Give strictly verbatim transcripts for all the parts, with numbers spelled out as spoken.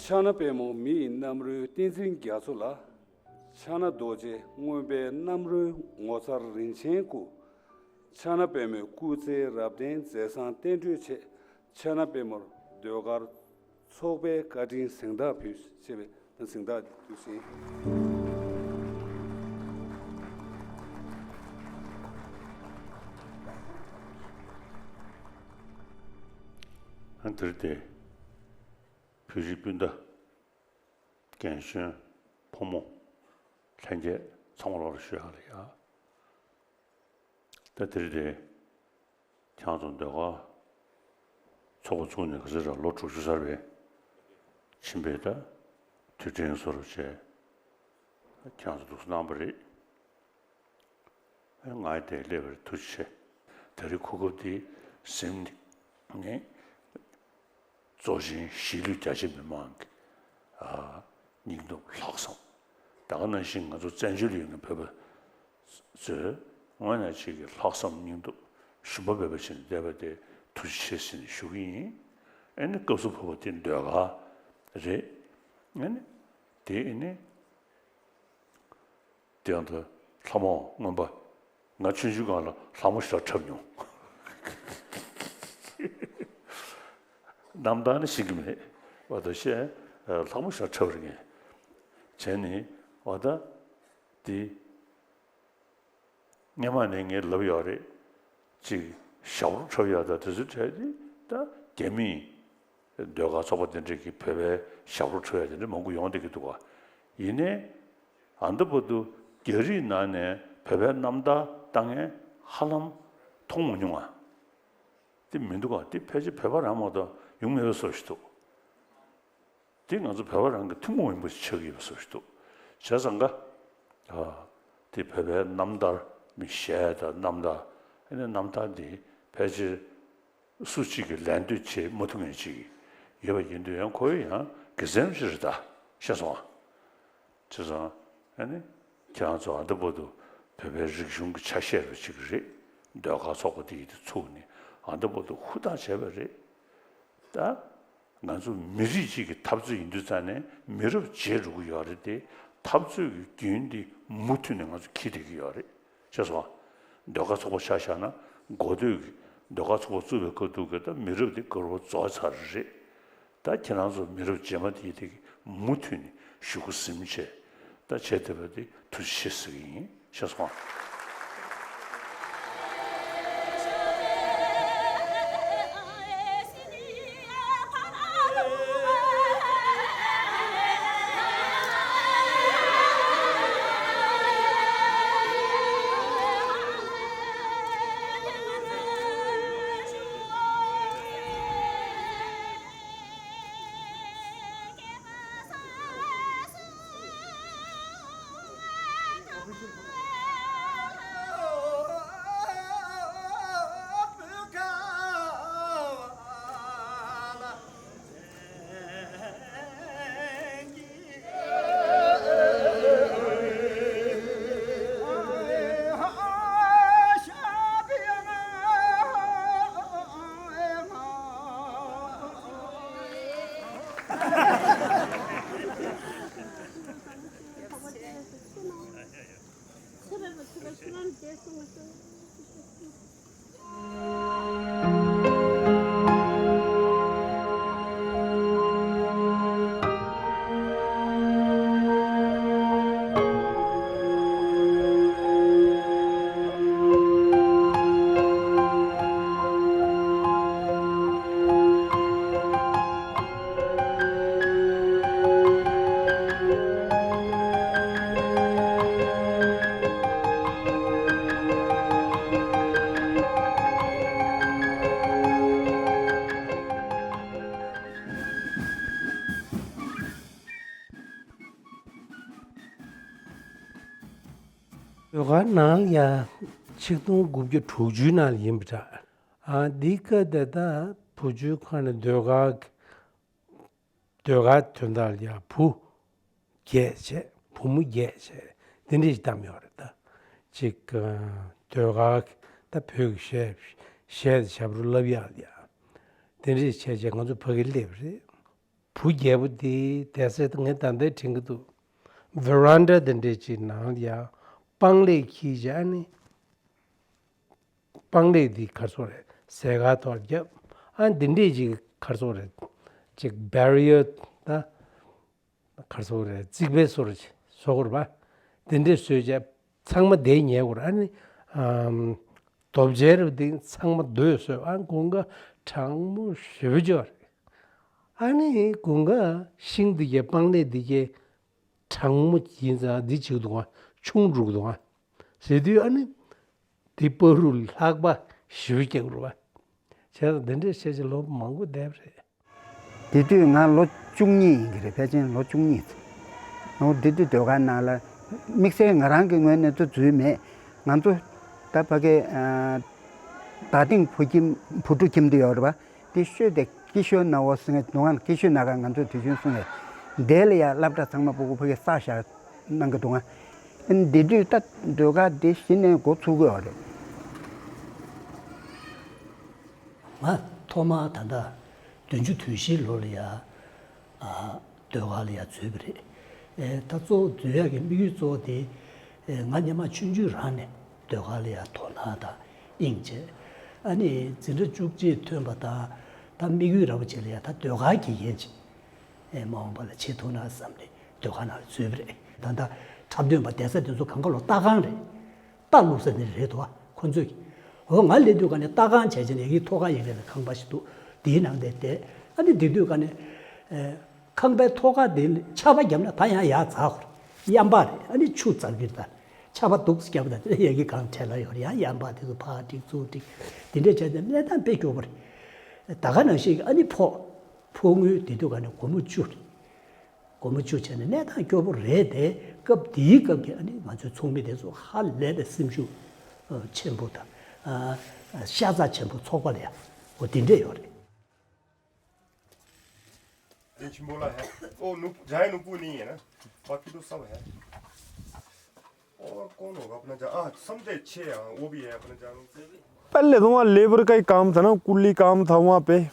ཕྱག་ན་པདྨོ་མི་ཡི་རྣམ་རོལ་བསྟན་འཛིན་རྒྱ་མཚོ་ལ། ཕྱག་ན་རྡོ་རྗེ་མངོན་པའི་རྣམ་རོལ་ངོ་མཚར་རིན་ཆེན་སྐུ། ཕྱག་ན་པདྨོའི་སྐུ་ཚེ་རབ་བརྟན་མཛད་བཟང་བསྟན་འགྲོའི་ཆེད། ཕྱག་ན་པདྨོར་ཟློས་གར་ཚོགས་པའི་བཀའ་དྲིན་གཟེངས་རྟགས་ཕུལ་ཞེས་པའི་གཟེངས་རྟགས་འདུག་ཟིན། ཨ་འདིར་ཏེ་བོད་རིགས་སྤུན་ཟླ། རྒན་གཞོན། ཕོ་མོ། ལྷན་རྒྱས་ཚང་མ་ལོག་ལ་ཞུ་ཡག་ལ་ཡ། ད་དེ་རིང་དེ་ཁྱེད་ཚོ་ཟློས་གར་ཚོགས་པ་བཙུགས་ནས་ག་ཚོད་རེད། ལོ་དྲུག་ཅུ་ཚར་བས། ཕྱིན་པས་ད་དུས་དྲན་བཟོ་འདྲ་བྱས། ཁྱེད་ཚོ་འདུག་སེ་གནང་པ་རེད། ཨེ་ང་དེ་སླེབས་པར་ཐུགས་རྗེ་ཆེ། དེ་རིང་གོ་སྐབས་འདི་ཟིན་ནས། གཙོ་ཆེན་གཞིས་ལུས་རྒྱ་ཆེ་མི་མང་གི་ཨ་སྙིང་སྟོབས་ལྷག་བསམ། ད་ག་ནང་བཞིན་ང་ཚོ་བཙན་བྱོལ་ཡོད་མཁན་བོད་པ་ཚོས་དངོས་གནས་ཅིག་གི་ལྷག་བསམ་སྙིང་སྟོབས་ཞུམ་པ་མེད་པ་བྱས་ནས་བསྡད་པ་དེ་ཐུགས་རྗེ་ཆེ་ཟེར་ནས་ཞུ་གི་ཡིན། ཨ་ནི་སྐབས་སུ་བབས་པ་དེ་ཟློས་གར་རེད། ཨ་ནི་དེ་ཨ་ནི། དེ་ཡང་ད་ལྷ་མོ་རྔོན་པ། ང་ཆུང་ཆུང་སྒང་ལ་ལྷ་མོ་ཞེ་དྲག་འཁྲབ་མྱོང་། རྣམ་ཐར་ནི་ཤེས་ཀྱི་མེད། བ་ད་བཤད། ལྷ་མོ་ཞེ་དྲག་འཁྲབ་རེད་ངས། བྱས་ནས་བ་ད། དེ། སྔན་མ་ནས་ངས་ལབ་ཡོད་རེད། ཅིག་ཞབས་བྲོ་འཁྲབ་ཡག་ད་དེ་ཚོའི་གྲས་དེ་ད་རྒྱ་མིས་ཟློས་གར་ཚོགས་པ་དེ་འདྲས་ཀྱིས་བོད་པའི་ཞབས་བྲོ་འཁྲབ་ཡག་དེ་འདྲས་མང་པོ་ཡོང་བསྡད་ཀྱི་འདུག་ག། ཡིན་ནའི་ཨ་འདི་བར་དུ་རྒྱ་རིགས་ནང་ནས་བོད་པའི་རྣམ་ཐར་ལྟ་མཁན་ཧ་ལམ་མཐོང་མ་མྱོང་ང་། དེ་མི་འདུག་ག། དེ་ཕལ་ཆེར་བོད་པ་རང་མ་གཏོགས་ཡོང་མེད་པའི་བཟོ་ཞིག་འདུག། དེ་ང་ཚོ་བོད་པ་རང་གི་ཐུན་མོང་ཡིན་པ་ཞིག་ཆགས་ཀྱི་ཡོད་པའི་བཟོ་ཞིག་འདུག། བྱས་ཙང་ཀ། ཨ། དེ་བོད་པའི་རྣམ་ཐར། མི་གཞས་དང་རྣམ་ཐར། ཨ་ནི་རྣམ་ཐར་འདི་ཕལ་ཆེར་སུ་གཅིག་གིས་ལད་ཟློས་བྱེད་མ་ཐུབ་མཁན་ཅིག་ཡོད་པ་ཡིན་དུས་ཡང་ཁོ་ཡང་དགེ་མཚན་ཞིག་རེད་ད། ཤེས་སོང་ཨ། བྱས་ཙང་ཨ་ནི་ཁྱེད་རང་ཚོ་ཨ་འདི་བར་དུ་བོད་པའི་རིག་གཞུང་གི་ཆ་ཤས་རུ་ཅིག་རེད། ཟློས་གར་ཚོགས་པ་འདི་ཡིས་དེ་ཚུགས་ནས་ཨ་འདི་བར་དུ་ཧུར་ཐག་བྱས་པ་རེད་ད། ང་ཚོ་མི་རིགས་གཅིག་གི་འཐབ་རྩོད་ཡིན་དུས་ཙང་ནས་མི་རབས་བརྗེ་འགྲོ་གི་ཡོད་རེད་དེ། འཐབ་རྩོད་ཀྱི་རྒྱུན་འདི་མུ་མཐུད་ནས་ང་ཚོ་འཁྱེར་བསྡད་ཀྱི་ཡོད་རེད། ཤེས་སོང་ཨ། ཟློས་གར་ཚོགས་པ་ཆ་བཞག་ན་འགོ་སྟོད་ཀྱི་ཟློས་གར་ཚོགས་པ་བཙུགས་པའི་སྐབས་དུས་ཀྱི་ད་མི་རབས་འདི་དགའ་རབ་རྫོགས་ཚར་རེད། ད་ཁྱེད་རང་ཚོ་མི་རབས་རྗེས་མ་དེ་དེ་གི་མུ་མཐུད་ནས་གཞུག་གུ་ཟིན་བྱས་ད་བྱས་བསྡད་པ་དེ་ཐུགས་རྗེ་ཆེ་ཟེར་གྱི་ཡིན། ཤེས་སོང་ཨ། ཟློས་གར་ནང་ལ་ཡ་ཆིག་སྟོང་དགུ་བརྒྱ་དྲུག་ཅུའི་ནང་ལ་ཡིན་པ་འདྲ། ཨ་འདི་སྐབས་དེ་ད་བུ་བཅོལ་ཁང་ནས་ཟློས་གར་ཟློས་གར་དོན་དག་ལ་ཡ་བུ་བརྒྱད་བྱས། བུ་མོ་བརྒྱད་བྱས། དེ་འདྲས་ཞིག་བདམས་ཡོད་རེད་ད། ཅིག་ཨ་ཟློས་གར་ད་བོད་ཀྱི་གཞས་གཞས་དང་ཞབས་བྲོ་བསླབ་ཡག་ལ་ཡ། དེ་འདྲས་བྱས་བྱས་ང་ཚོ་ཕ་གིར་སླེབས་རེད། བུ་རྒྱལ་པོ་དེ་དེ་སྲིད་ངས་ད་ལྟ་དྲན་གྱི་འདུག། ཝེ་རན་ཌ་དེ་འདྲས་ཅིག་ནང་ལ་ཡ་སྤང་ལེབ་འཁྱེར་བྱས་ནི། སྤང་ལེབ་འདི་ག་རེ་ཟེར་རེད། ཟས་དཀར་ཐོག་བརྒྱབ། ཨ་འདི་འདྲས་ཅིག་ག་རེ་ཟེར་རེད། ཅིག་བེ་རི་ཡར་ད་ག་རེ་ཟེར་རེད། རྩིག་པའི་སོར་བཟོ་དགོས་རེད་པ། འདི་འདྲས་བཟོས་བྱས་ཚང་མ་དེ་ཉལ་དགོས་རེད། ཨ་ནི་ཨམ་རྡོ་གཅལ་རུ་འདི་ཚང་མ་རྡོས་བཟོས། ཨ་དགུན་ཁ་གྲང་མོ་ཞེ་པོ་ཅིག་ཡོད་རེད། ཨ་ནི་དགུན་ཁ་ཤིང་འདི་གའི་སྤང་ལེབ་འདི་གའི་གྲང་མོ་ཡིན་ཙང་འདི་བྱེད་ཀྱི་འདུག་ག་ཆུང་འགྲོ་གི་འདུག་ག་ཟེར་དུས་ཨ་ནི་འདི་བར་དུ་ལྷགས་པ་ཞེ་པོ་སྐྱེ་དགོས་རེད་པ། བྱས་ཙང་འདི་འདྲས་བྱས་བྱས་ལོ་མང་པོ་བསྡད་པ་རེད། དེ་དུས་ང་ལོ་བཅུ་གཉིས་ཡིན་གྱི་རེད། ཕལ་ཆེར་ལོ་བཅུ་གཉིས་ཚོད། འོ་དེ་དུས་ཟློས་གར་ནང་ལ་དམིགས་བསལ་ང་རང་གི་ངོས་ནས་ཚུར་འཛུལ་མེད། ང་ཚོ་ད་ཕ་གི་ཨ་རྡ་སྟེང་བུ་ཁྱིམ་བུ་ཕྲུག་ཁྱིམ་དུ་ཡོད་རེད་པ། དེ་ཤོད་དེ་ཀི་ཤོར་ན་འོ་ཟེར་མཁན་དུས་སྒང་ཀི་ཤོར་ན་ག་ང་ཚོ་དུས་ཆེན་གསུང་ངེ་དེ་ལ་ཡ་སློབ་གྲྭ་ཚང་མ་སྤུ་གུ་ཕ་གི་བསགས་བཞག་གནང་གི་འདུག་ག་ཨ་ནི་དེ་དུས་ད་ཟློས་གར་དེ་གཞི་ནས་འགོ་ཚུགས་ཀྱི་ཡོད་རེད། ང་ཐོག་མ་ད་ལྟ་བདུན་ཅུ་དོན་བཞི་ལོ་ལ་ཡ་ཨ་ཟློས་གར་ལ་ཡ་འཛུལ་བ་རེད། ཨེ་ད་གཙོ་བོ་འཛུལ་ཡག་གི་དམིགས་ཡུལ་གཙོ་བོ་དེ་ཨེ་ང་སྔོན་མ་ཆུང་ཆུང་རང་ནས་ཟློས་གར་ལ་ཡ་དོ་སྣང་དང་དབྱིངས་བྱས། ཨ་ནི་འཛིན་གྲྭ་བཅུ་གཅིག་ཐོན་པ་དང་ད་དམིགས་ཡུལ་ར་བ་ཆེ་ལ་ཡ་ད་ཟློས་གར་དགེ་རྒན་ཅིག་ཨེ་མ་འོངས་པ་ལ་བྱེད་ཐུབ་ན་བསམ་ནས་ཟློས་གར་ནང་ལ་འཛུལ་བ་རེད། ད་ལྟ་འཁྲབ་སྟོན་པ་བསྡད་ས་དེ་ཚོ་གང་ག་ལོ་ལྟ་ཁང་རེད། རྟ་བླུགས་ས་ནི་རེད་འདུག་བ། ཁོ་ཚོས་ཀྱིས། འོ་ང་སླེབས་དུས་ག་ནས་རྟ་ཁང་བྱས་བྱས་ནས་ཡ་གི་ཐོག་ཁ་ཡ་གི་ལ་ཁང་པ་ཞིག་འདུག། དེའི་ནང་དེ་བསྡད། ཨ་ནི་དེ་དུས་ག་ནས་ཨེ་ཁང་པའི་ཐོག་ཁ་དེ་ཆར་པ་བརྒྱབ་ན་ད་ཡང་ཡར་འཛེག་དགོས་རེད། གཡམ་པ་རེད། ཨ་ནི་ཆུ་འཛེག་གི་ད་ཆར་པ་སྡུག་ཙམ་བརྒྱབ་ད་དེ་ཡ་གི་གང་བྲལ་ལ་ཡོད་རེད། ཡང་གཡམ་པ་དེ་ཚོ་ཕར་འགྲིག་ཚུར་འགྲིག་དེ་འདྲས་བྱས་ཏེ་གནས་སྟངས་དཔེ་སྐྱོ་པོ་རེད། ད་ག་ནང་བཞིན་ཨ་ནི་ཕོ་ཕོ་དངུལ་དེ་དུས་ག་ནས་སྒོར་མོ་བཅུ་རེད། སྒོར་མོ་བཅུ་བྱས་ནས་གནས་སྟངས་སྐྱོ་པོ་རེད་དེ། སྐབས་དེའི་སྐབས་ཀྱི་ཨ་ནི་ང་ཚོའི་ཚོགས་མི་དེ་ཚོ་ཧ་ལས་པའི་སེམས་ཤུགས་ཨ་ཆེན་པོ་དང་ཨ་ཤ་ཚ་ཆེན་པོ། ཚོགས་པ་ལ་ཡ་འོ་དེ་འདྲས་ཡོད་རེད། ये छिंबोला है। ओ नूप-, जहाँ नूपुर नहीं है ना, बाकी तो सब है। और कौन होगा अपना जा-, आ, समझे अच्छे हैं, वो भी है अपने जान से भी। पहले तो वहाँ लेबर का ही काम था ना, कुली काम था वहाँ पे।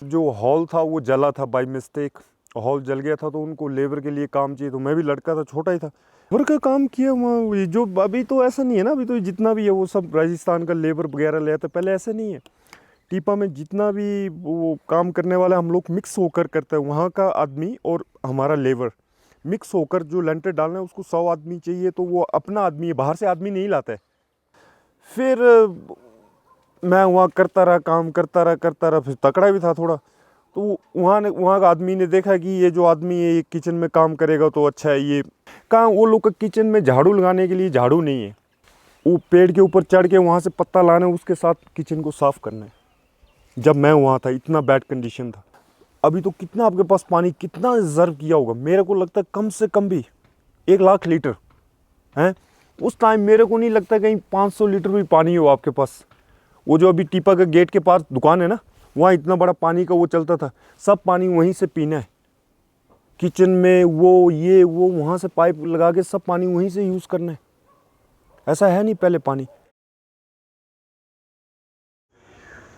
जो हॉल था वो जला था बाय मिस्टेक, हॉल जल गया था तो उनको लेबर के लिए काम चाहिए। तो मैं भी लड़का था, छोटा ही था, लेबर का काम किया वहाँ। ये जो अभी तो ऐसा नहीं है ना, अभी तो जितना भी है वो सब राजस्थान का लेबर वगैरह ले आते, पहले ऐसा नहीं है। टीपा में जितना भी वो काम करने वाला हम लोग मिक्स होकर करते हैं, वहाँ का आदमी और हमारा लेबर मिक्स होकर जो लेंटर डालना है उसको सौ आदमी चाहिए, तो वो अपना आदमी है, बाहर से आदमी नहीं लाता है। फिर मैं वहाँ करता रहा, काम करता रहा, करता रहा, फिर तकड़ा भी था थोड़ा। तो वहाँ ने, वहाँ का आदमी ने देखा कि ये जो आदमी है ये किचन में काम करेगा तो अच्छा है। ये कहाँ, वो लोग का किचन में झाड़ू लगाने के लिए झाड़ू नहीं है। वो पेड़ के ऊपर चढ़ के वहाँ से पत्ता लाना है, उसके साथ किचन को साफ करना है। जब मैं वहाँ था इतना बैड कंडीशन था। अभी तो कितना आपके पास पानी कितना रिजर्व किया होगा, मेरे को लगता है कम से कम भी एक लाख लीटर है। उस टाइम मेरे को नहीं लगता कहीं पाँच सौ लीटर भी पानी हो आपके पास। वो जो अभी टीपा के गेट के पास दुकान है ना, वहाँ इतना बड़ा पानी का वो चलता था, सब पानी वहीं से पीना है। किचन में वो, ये वो, वहाँ से पाइप लगा के सब पानी वहीं से यूज़ करना है। ऐसा है नहीं पहले पानी।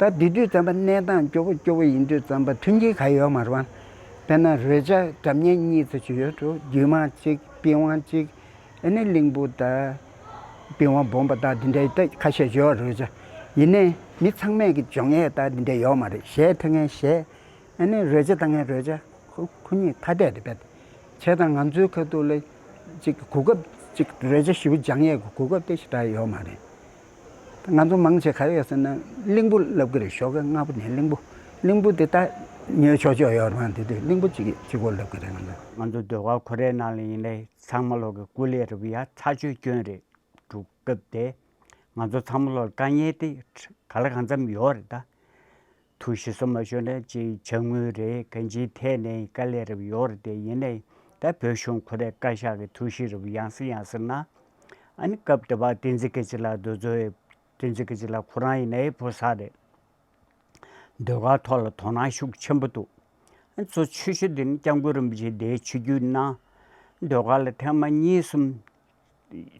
ད་དེ་དུས་ཙམ་པ་གནས་སྟངས་སྐྱོ་པོ་སྐྱོ་པོ་ཡིན་དུས་ཙམ་པ་མཐུན་རྐྱེན་ག་ཡོད་མ་རེད་པ། དཔེར་ན་རོལ་ཆ་སྒྲ་སྙན་གཉིས་ཙམ་ཅིག་ཡོད་འགྲོ། རྒྱུད་མང་གཅིག་པི་ཝང་གཅིག་ཨ་ནི་གླིང་བུ་དང་ པི་ཝང་སྦོམ་པ་དང་འདི་འདྲའི་ད་ཁ་ཤས་ཡོད་རེད་ཅེ། ཡིན་ནའི་མི་ཚང་མས་ཀྱི་འཇོག་མཁན་ད་འདི་འདྲ་ཡོད་མ་རེད། གཞས་འཁྲབ་མཁན་གཞས། ཨ་ནི་རོལ་ཆ་བཏང་མཁན་རོལ་ཆ། ཁོ་ཁོ་གཉིས་ཐ་དད་རེད་པས། བྱས་ཙང་ང་ཚོའི་ཁ་ཐུག་ལ་ཅིག་གོ་སྐབས་ཅིག་རོལ་ཆ་ཞེ་པོ་སྦྱང་ཡས་ཀྱི་གོ་སྐབས་དེ་ཞེ་དྲག་ཡོད་མ་རེད། ང་ཚོ་མང་ཆེ་ག་རེ་ཡོད་ཟེར་ན་གླིང་བུ་བསླབ་ཀྱི་རེད། ཞོགས་ཀ་སྔ་པོ་ནས་གླིང་བུ། གླིང་བུ་དེ་ད་ཉོས་ཆོག་ཆོག་ཡོད་རེད་མ། དེ་དུས་གླིང་བུ་གཅིག་གཅིག་པོ་བསླབ་ཀྱི་རེད་ང་ཚོ། ང་ཚོ་ཟློས་གར་ཁོ་རའི་ནང་ལ་ཡིན་ནའི་ཚང་མ་ལོག་གི་སྐུ་ལས་རེད་པ། ཡ་ཚ་ཆོས་སྐྱོན་རེད། སྒྲུབ་སྐབས་དེ། ང་ཚོ་ཚང་མ་ལོག་དཀའ་ངལ་དེ་ག་ལ་གང་འཚམ་ཡོད་རེད་ད། ཐུགས་ཞིབ་ས་མ་ཤོར་ན་ཅིག་ཅ་དངོས་རེད། གང་ཅིའི་ཐད་ནས་དཀའ་ལས་རེད་པ་ཡོད་རེད་དེ། ཡིན་ནའི་ད་བོད་གཞུང་ཁོ་རའི་བཀའ་ཤག་གི་ཐུགས་ཞིབ་རེད་པ་ཡང་སེ་ཡང་སེ་གནང་། ཨ་ནི་སྐབས་དེ་བ་བསྟན་འཛིན་སྐུ་ཕྲེང་ལགས་འདི་ཚོ་ཡི། བསྟན་འཛིན་སྐུ་ཕྲེང་ལགས་ཁོ་རང་ཡིན་ནའི་ཕོ་གསར་རེད། ཟློས་གར་ཐོག་ལ་དོ་སྣང་ཤུགས་ཆེན་པོ་འདུག་ཨ་ནི་གཙོ་ཆེ་ཤོས་དེ་ནི་སྐྱབས་མགོན་རིན་པོ་ཆེ་འདིར་ཆིབས་བསྒྱུར་གནང་། ཟློས་གར་ལ་ཐེངས་མ་གཉིས་གསུམ་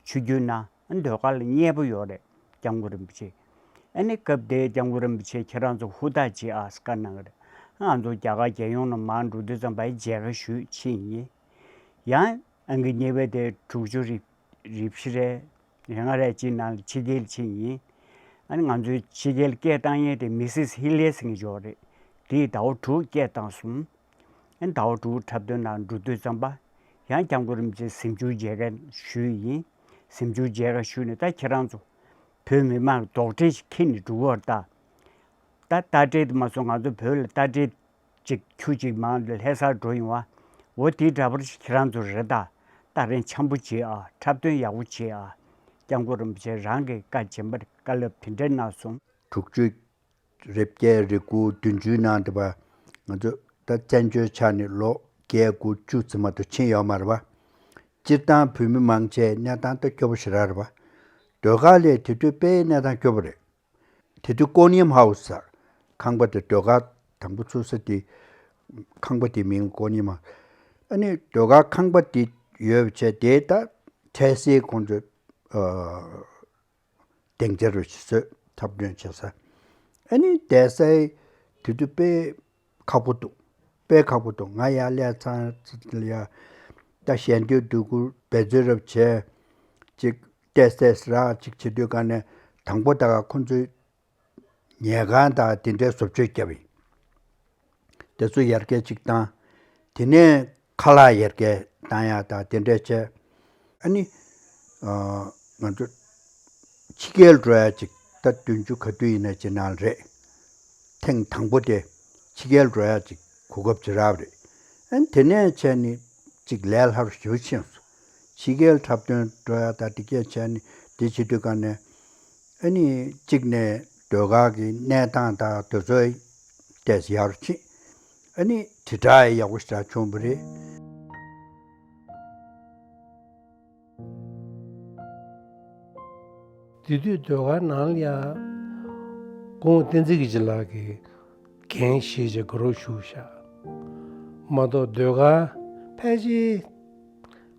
ཆིབས་བསྒྱུར་གནང་། ཨ་ནི་ཟློས་གར་ལ་མཉེས་པོ་ཡོད་རེད་སྐྱབས་མགོན་རིན་པོ་ཆེ། ཨ་ནི་སྐབས་དེའི་སྐྱབས་མགོན་རིན་པོ་ཆེ་ཁྱེད་རང་ཚོ་ཧུར་ཐག་བྱེད་ཨ་ཟེར་བཀའ་གནང་གི་རེད། ང་ཚོ་རྒྱ་གར་རྒྱལ་ཡོངས་ལ་མར་འགྲོ་དུས་ཙམ་པ་མཇལ་ཁ་ཞུས་ཕྱིན་ཡིན། ཡང་ཨང་ཀི་གཉིས་པའི་དེ་དྲུག་ཅུ་རེ་རེ་བཞི་རེ་རེ་ལྔ་རེ་གཅིག་ནང་ལ་ཕྱི་རྒྱལ་ཕྱིན་ཡིན། ཨ་ནི་ང་ཚོའི་ཕྱི་རྒྱལ་སྐད་བཏང་མཁན་དེ་མི་སིས་ཧི་ལེ་ཟེར་མཁན་ཅིག་ཡོད་རེད། དེས་ཟླ་བ་དྲུག་སྐད་བཏང་སོང་། ཨ་ནི་ཟླ་བ་དྲུག་འཁྲབ་སྟོན་ནང་འགྲོ་དུས་ཙམ་པ་ཡང་སྐྱབས་མགོན་རིན་པོ་ཆེ་གཟིམ་ཆུང་མཇལ་ཁ་ཞུས་ཡིན། གཟིམ་ཆུང་མཇལ་ཁ་ཞུས་ནས་ད་ཁྱེད་རང་ཚོ་བོད་མི་མང་གི་དོགས་འདྲི་ཞིག་འཁྱེར་ནས་འགྲོ་གི་ཡོད་རེད་ད། ད་རྟ་དྲེལ་དེ་མ་སོང་ང་ཚོ་བོད་ལ་རྟ་དྲེལ་ཅིག་ཁྱུ་གཅིག་མང་དུ་ལྷ་སར་འགྲོ་ཡོང་བ། འོ་དེ་འདྲ་པོ་ཞིག་ཁྱེད་རང་ཚོ་རེད་ད། ད་རིན་འཆམ་པོ་བྱེད་ཨ། འཁྲབ་སྟོན་ཡག་པོ་བྱེད་ཨ། སྐྱབས་མགོན་རིན་པོ་ཆེ་རང་གི་བཀའ་བྱིན་པར་བཀའ་སློབ་དེ་འདྲ་གནང་སོང་། དྲུག་ཅུ་རེ་བརྒྱད་རེ་དགུ་བདུན་ཅུའི་ནང་དུ་བ་ང་ཚོ་ད་བཙན་བྱོལ་ཆ་ནས་ལོ་བརྒྱད་དགུ་བཅུ་ཙམ་མ་གཏོགས་ཕྱིན་ཡོད་མ་རེད་བ། སྤྱིར་བཏང་བོད་མི་མང་ཆེ་གནས་སྟངས་ད་སྐྱོ་པོ་ཞེ་དྲག་རེད་བ། ཟློས་གར་ལས་དེ་དུས་དཔེ་གནས་སྟངས་སྐྱོ་པོ་རེད། དེ་དུས་ཀོ་ནིམ་ཧའུ་སི་ཟེར་ཁང་པ་དེ་ཟློས་གར་དང་པོ་ཚུགས་ས་དེ། ཁང་པ་དེའི་མིང་ཀོ་ནིམ་ཧའུ། ཨ་ནི་ཟློས་གར་ཁང་པ་དེ་ཡོད་པ་བྱས་དེ་ད་འཕྲལ་སེལ་ཁོང་ཚོས་ཨ་སྡིངས་ཆ་རུ་ཞིག་བཟོས་འཁྲབ་སྟོན་བྱེད་ས། ཨ་ནི་བསྡད་ས་དེ་དུས་དཔེ་ཁག་པོ་འདུག་དཔེ་ཁག་པོ་འདུག་ང་ཡར་སླེབས་ཚར་ཡ། ད་ཞལ་འདོན་སྡོད་གུར་འབད་རྩོལ་རབ་བྱས། ཅིག་བལྟས་བལྟས་ར་ཅིག་བྱེད་དུས་ག་ནས་དང་པོ་ད་ག་ཁོང་ཚོས་ཉལ་ཁང་དང་དེ་འདྲའི་བཟོ་བཅོས་བརྒྱབ་ཡིན། དེ་ཚོ་ཡར་རྒྱས་ཅིག་བཏང་། དེ་ནས་ཁ་ལག་ཡར་རྒྱས་བཏང་ཡ་དང་དེ་འདྲ་བྱས། ཨ་ནི་ཨ་ང་ཚོ་ཕྱི་རྒྱལ་འགྲོ་ཡ་ཅིག་ད་བདུན་ཅུ་ག་དུས་ཡིན་ན་ཅིག་ནང་རེད། ཐེངས་དང་པོ་དེ་ཕྱི་རྒྱལ་འགྲོ་ཡ་ཅིག་གོ་སྐབས་ཅིག་རག་པ་རེད། ཨ་ནི་དེ་ནས་བྱས་ནས་ཅིག་ལས་སླ་རུ་ཞེ་པོ་ཕྱིན་སོང་། ཕྱི་རྒྱལ་འཁྲབ་སྟོན་འགྲོ་ཡ་དང་དེ་གས་བྱས་ནས་དེ་བྱེད་དུས་ག་ནས། ཨ་ནི་གཅིག་ནས་ཟློས་གར་གྱི་གནས་སྟངས་དང་དེ་ཚོ་ཏོག་ཙམ་ཡག་རུ་ཕྱིན། ཨ་ནི་དྲིལ་བསྒྲགས་ཡག་པོ་ཞེ་དྲག་བྱུང་བ་རེད། དེ་དུས་ཟློས་གར་ནང་ལ་ཡང་སྐུ་ངོ་བསྟན་འཛིན་དགེ་བྱེད་ལགས་ཀྱིས་འགན་བཞེས་བྱས་དགའ་རབ་ཞུ་བཞག་མ་གཏོགས་ཟློས་གར་ཕལ་ཆེར་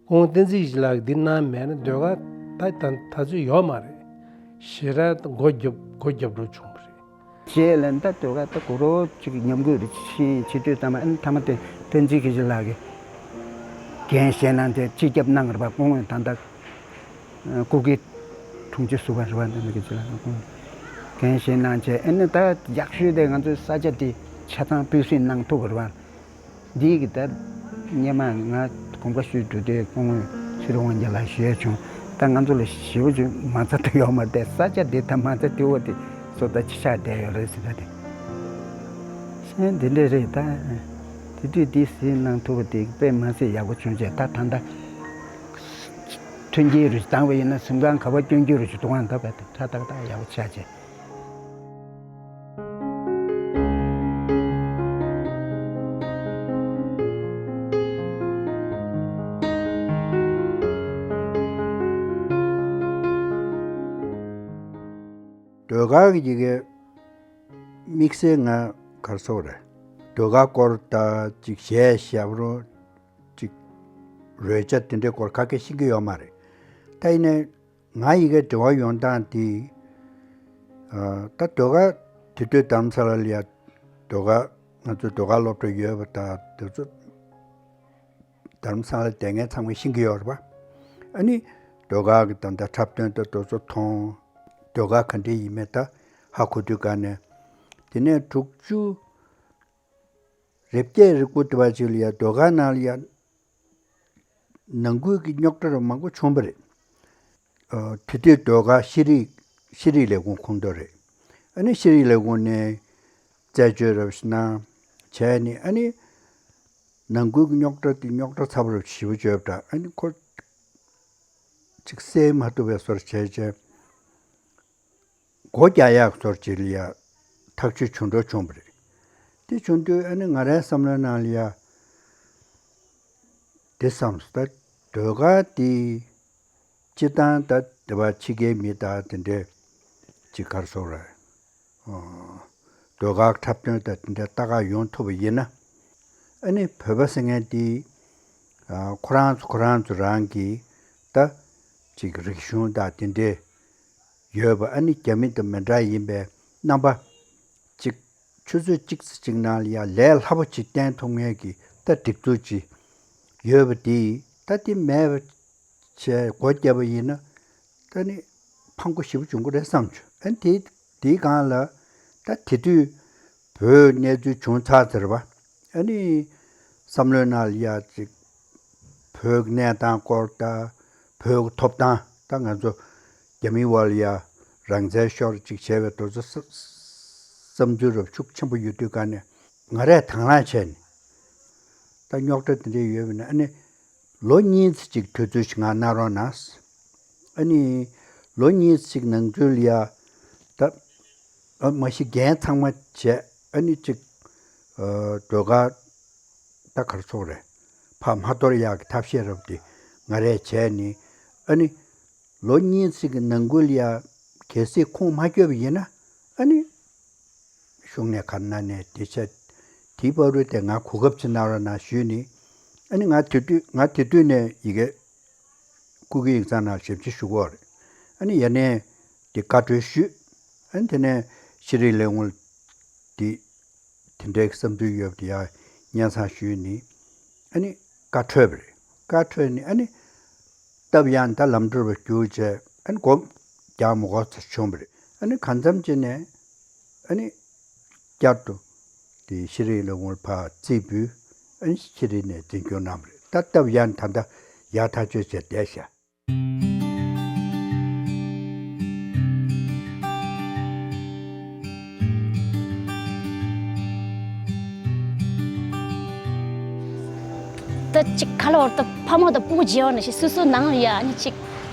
ཁོང་བསྟན་འཛིན་ཡེ་ཤེས་ལགས་འདི་གནང་མེད་ན་ཟློས་གར་ད་ད་ད་ཚོད་ཡོད་མ་རེད། ཞེ་དྲག་སྒོ་རྒྱབ་སྒོ་རྒྱབ་འགྲོ་བྱུང་བ་རེད། རྗེས་ལ་ད་ཟློས་གར་ད་གོ་རོ་ཅིག་ཉམས་རྒུད་རེ་ཕྱིན་བྱེད་དུས་ཙམ་པ་ཨ་ནི་མཐའ་མ་དེ་བསྟན་འཛིན་དགེ་བྱེད་ལགས་ཀྱིས་འགན་བཞེས་གནང་སྟེ་སྤྱི་ཁྱབ་གནང་བ་རེད་པ། སྐུ་ངོ་ད་ལྟ་སྐུ་སྒེར་དྲུང་ཆེ་ཟུར་པ་རེད་པ། བསྟན་འཛིན་དགེ་བྱེད་ལགས་ཀྱིས་སྐུ་ངོ་འགན་བཞེས་གནང་བྱས་ཨ་ནི་ད་ཡག་ཤོས་དེ་ང་ཚོའི་ས་ཆ་དེ་ཆ་ཚང་སྤུས་གཟིགས་གནང་ཐུབ་པ་རེད་པ། འདི་གི་ད་སྔོན་མ་ང་དགོངས་པ་ཞུས་འགྲོ་དུས་སྐུ་ངོ་ཚེ་རིང་དབང་རྒྱལ་ལགས་ཞུ་ཡས་བྱུང་། ད་ང་ཚོ་ལ་ཞེ་པོ་ཅིག་མ་རྩ་དེ་ཡོད་མ་རེད། ས་ཆ་འདི་ད་མ་རྩ་དེ་བོ་དེ་བཟོ་ལྟ་ཅི་ཆགས་བསྡད་ཡོད་རེད་ཟེར་ད་དེ། གཞན་འདི་འདྲ་རེད་ད། དེ་དུས་འདི་གཟིགས་གནང་ཐུབ་པ་དེ་དཔེ་མ་སྲིད་ཡག་པོ་བྱུང་བྱས། ད་ད་ད་མཐུན་རྐྱེན་རུ་བཏང་བ་ཡིན་ན་གཟིམ་ཁང་ག་པར་སྐྱོན་རྒྱུ་རུ་ཞིག་འདུག་ཨང་། ད་བས་ད་ཏག་ཏག་ཡག་པོ་ཆགས་བྱས། ཟློས་གར་གྱི་ཡི་གེ་དམིགས་བསལ་ང་གར་སོགས་རེད། ཟློས་གར་སྐོར་ད་ཅིག་གཞས་ཞབས་བྲོ་ཅིག་རོལ་ཆ་དེ་འདྲའི་སྐོར་ཁ་སྐད་ཤེས་ཀྱི་ཡོད་མ་རེད། ད་ཡིན་ནའི་ང་ཡི་གེ་འབྲེལ་བ་ཡོང་སྟངས་དེ། ཨ་ད་ཟློས་གར་དེ་དུས་རྡ་རམ་ས་ལ་ལ་ཡ་ཟློས་གར་ང་ཚོ་ཟློས་གར་སློབ་གྲྭ་ཡོད་པ་ད་དེ་ཚོ་རྡ་རམ་ས་ལ་བསྡད་མཁན་ཚང་མས་ཤེས་ཀྱི་ཡོད་རེད་པ། ཨ་ནི་ ཟློས་གར་གྱི་ད་ལྟ་འཁྲབ་སྟོན་ད་དེ་ཚོ་མཐོང་། ཟློས་གར་ག་འདྲ་ཡིན་མིན་ད་ཧ་གོ་དུས་ག་ནས། དེ་ནས་དྲུག་ཅུ་རེ་བརྒྱད་རེ་དགུ་དེ་བ་ཅིག་ལ་ཡ་ཟློས་གར་ནང་ལ་ཡ་ནང་ཁུལ་གྱི་རྙོག་དྲ་རུ་མང་པོ་བྱུང་བ་རེད། ཨ། དེ་དུས་ཟློས་གར་ཤེས་རིག་ཤེས་རིག་ལས་ཁུངས་ཁོངས་གཏོགས་རེད། ཨ་ནི་ཤེས་རིག་ལས་ཁུངས་ནས་རྩད་གཅོད་རབ་ཞིག་གནང་བྱས་ནས། ཨ་ནི་ནང་ཁུལ་གྱི་རྙོག་དྲ་དེ་རྙོག་དྲ་ཚ་པོ་རུ་ཞེ་པོ་བརྗོད་པ་འདྲ། ཨ་ནི་ཁོ་ཅིག་སེལ་མ་ཐུབ་པའི་བཟོ་འདྲ་བྱས་བྱས། སྒོ་རྒྱག་ཡག་བཟོ་འདྲ་ཅིག་ལ་ཡ་ཐག་གཅོད་བྱུང་འགྲོ་བྱུང་བ་རེད། དེ་བྱུང་དུས་ཨ་ནི་ང་རའི་བསམ་བློའི་ནང་ལ་ཡ་དེ་བསམ་སོང་། ད་ཟློས་གར་དེ་སྤྱིར་བཏང་ད་དེ་བ་ཕྱི་རྒྱལ་མི་དང་དེ་འདྲས་ཅིག་ག་རེ་ཟེར་དགོས་རེད། ཨ། ཟློས་གར་འཁྲབ་སྟོན་དང་དེ་འདྲ་ལྟ་ག་ཡོང་ཐུབ་པ་ཡིན་ན། ཨ་ནི་བོད་པ་ཟེར་མཁན་དེ། ཨ། ཁོ་རང་ཚོ་ཁོ་རང་ཚོ་རང་གི་ད་ཅིག་རིག་གཞུང་དང་དེ་འདྲས་ཡོད་པ། ཨ་ནི་རྒྱ་མི་དང་མི་འདྲ་ཡིན་པའི་རྣམ་པ་ཅིག་ཆུ་ཚོད་གཅིག་ཙམ་ཅིག་ནང་ལ་ཡ་ལས་སླ་པོ་ཅིག་བསྟན་ཐུབ་མཁན་གྱི་ད་སྒྲིག་འཛུགས་ཅིག་ཡོད་པ་དེ། ད་དེ་མེད་པ་བྱས་སྒོ་བརྒྱབ་པ་ཡིན་ན། ད་ནི་ཕངས་པོ་ཞེ་པོ་བྱུང་གི་རེད་བསམ་བྱུང་། ཨ་ནི་དེ་དེའི་སྒང་ལ་ད་དེ་དུས་བོད་གནས་ཚུལ་བྱུང་ཚར་ཟེར་བ། ཨ་ནི་བསམ་བློའི་ནང་ལ་ཡ་ཅིག་བོད་ཀྱི་གནས་སྟངས་སྐོར་དང་། བོད་ཀྱི་ཐོབ་ཐང་། ད་ང་ཚོ་རྒྱ་མིའི་འོག་ལ་ཡ་རང་བཙན་ཤོར་ཅིག་བྱས་པའི་དེ་ཚོ་བསམ་ཚུལ་རབ་ཤུགས་ཆེན་པོ་ཡོད་དུས་ག་ནས་ང་རས་དང་བླངས་བྱས་ནས། ད་རྙོག་དྲ་དེ་འདྲ་ཡོད་པ་ན། ཨ་ནི་ལོ་གཉིས་ཙམ་ཅིག་དུས་ཚོད་ཅིག་ང་གནང་རོགས་གནང་། ཨ་ནི་ལོ་གཉིས་ཙམ་ཅིག་ནང་ཚུད་ལ་ཡ་ད། ཨ། མ་གཞི་འགན་ཚང་མ་བྱས། ཨ་ནི་ཅིག་ཨ། ཟློས་གར་ད་ག་རེ་ཟེར་དགོས་རེད། ཕར་མ་གཏོར་ཡག་གི་ཐབས་ཤེས་རབ་དེ་ང་རས་བྱས་ནས། ཨ་ནི་ལོ་གཉིས་ཙམ་གྱི་ནང་ཁུལ་ལ་ཡ་གལ་སྲིད་ཁུངས་མ་བསྐྱོད་པ་ཡིན་ན། ཨ་ནི་གཞུང་ནས་ག་རེ་གནང་ནའི་དེ་བྱས། དེའི་བར་དུ་དེ་ང་གོ་སྐབས་ཅིག་གནང་རོགས་གནང་ཞུས་ནས། ཨ་ནི་ང་དེ་དུས་ང་དེ་དུས་ནས་ཡི་གེ་སྐུ་སྒེར་ཡིག་ཚང་ནང་ཞབས་ཕྱི་ཞུ་གི་ཡོད་རེད། ཨ་ནི་ཡ་ནས་དེ་བཀའ་འཁྲོལ་ཞུས། ཨ་ནི་དེ་ནས་ཤེས་རིག་ལས་ཁུངས་དེ་དེ་འདྲའི་བསམ་ཚུལ་ཡོད་པ་དེ་ཡར་སྙན་སེང་ཞུས་ནས། ཨ་ནི་བཀའ་འཁྲོལ་བ་རེད། བཀའ་འཁྲོལ་ནས་ཨ་ནི་སྟབས་ཡག་ད་ལམ་འགྲོ་བར་གྱུར་བྱས། ཨ་ནི་སྒོ་རྒྱག་མ་དགོས་ཚར་བྱུང་བ་རེད། ཨ་ནི་གང་འཚམ་བྱས་ནས་ཨ་ནི་བསྐྱར་དུ་དེ་ཤེས་རིག་ལས་ཁུངས་ལ་ཕར་རྩིས་འབུལ། ཨ་ནི་ཤེས་རིག་ནས་འཛིན་སྐྱོང་གནང་བ་རེད། ད་སྟབས་ཡག་ད་ལྟ་ཡར་ཐག་གཅོད་བྱས་བསྡད་ཤག་ད་ཅིག་ག་ལ་བར་ད་ཕ་མ་དང་སྤུ་གུ་མཇལ་བ་ནང་བཞིན། སོ་སོའི་ནང་ཡ་ཨ་ནི་ཅིག་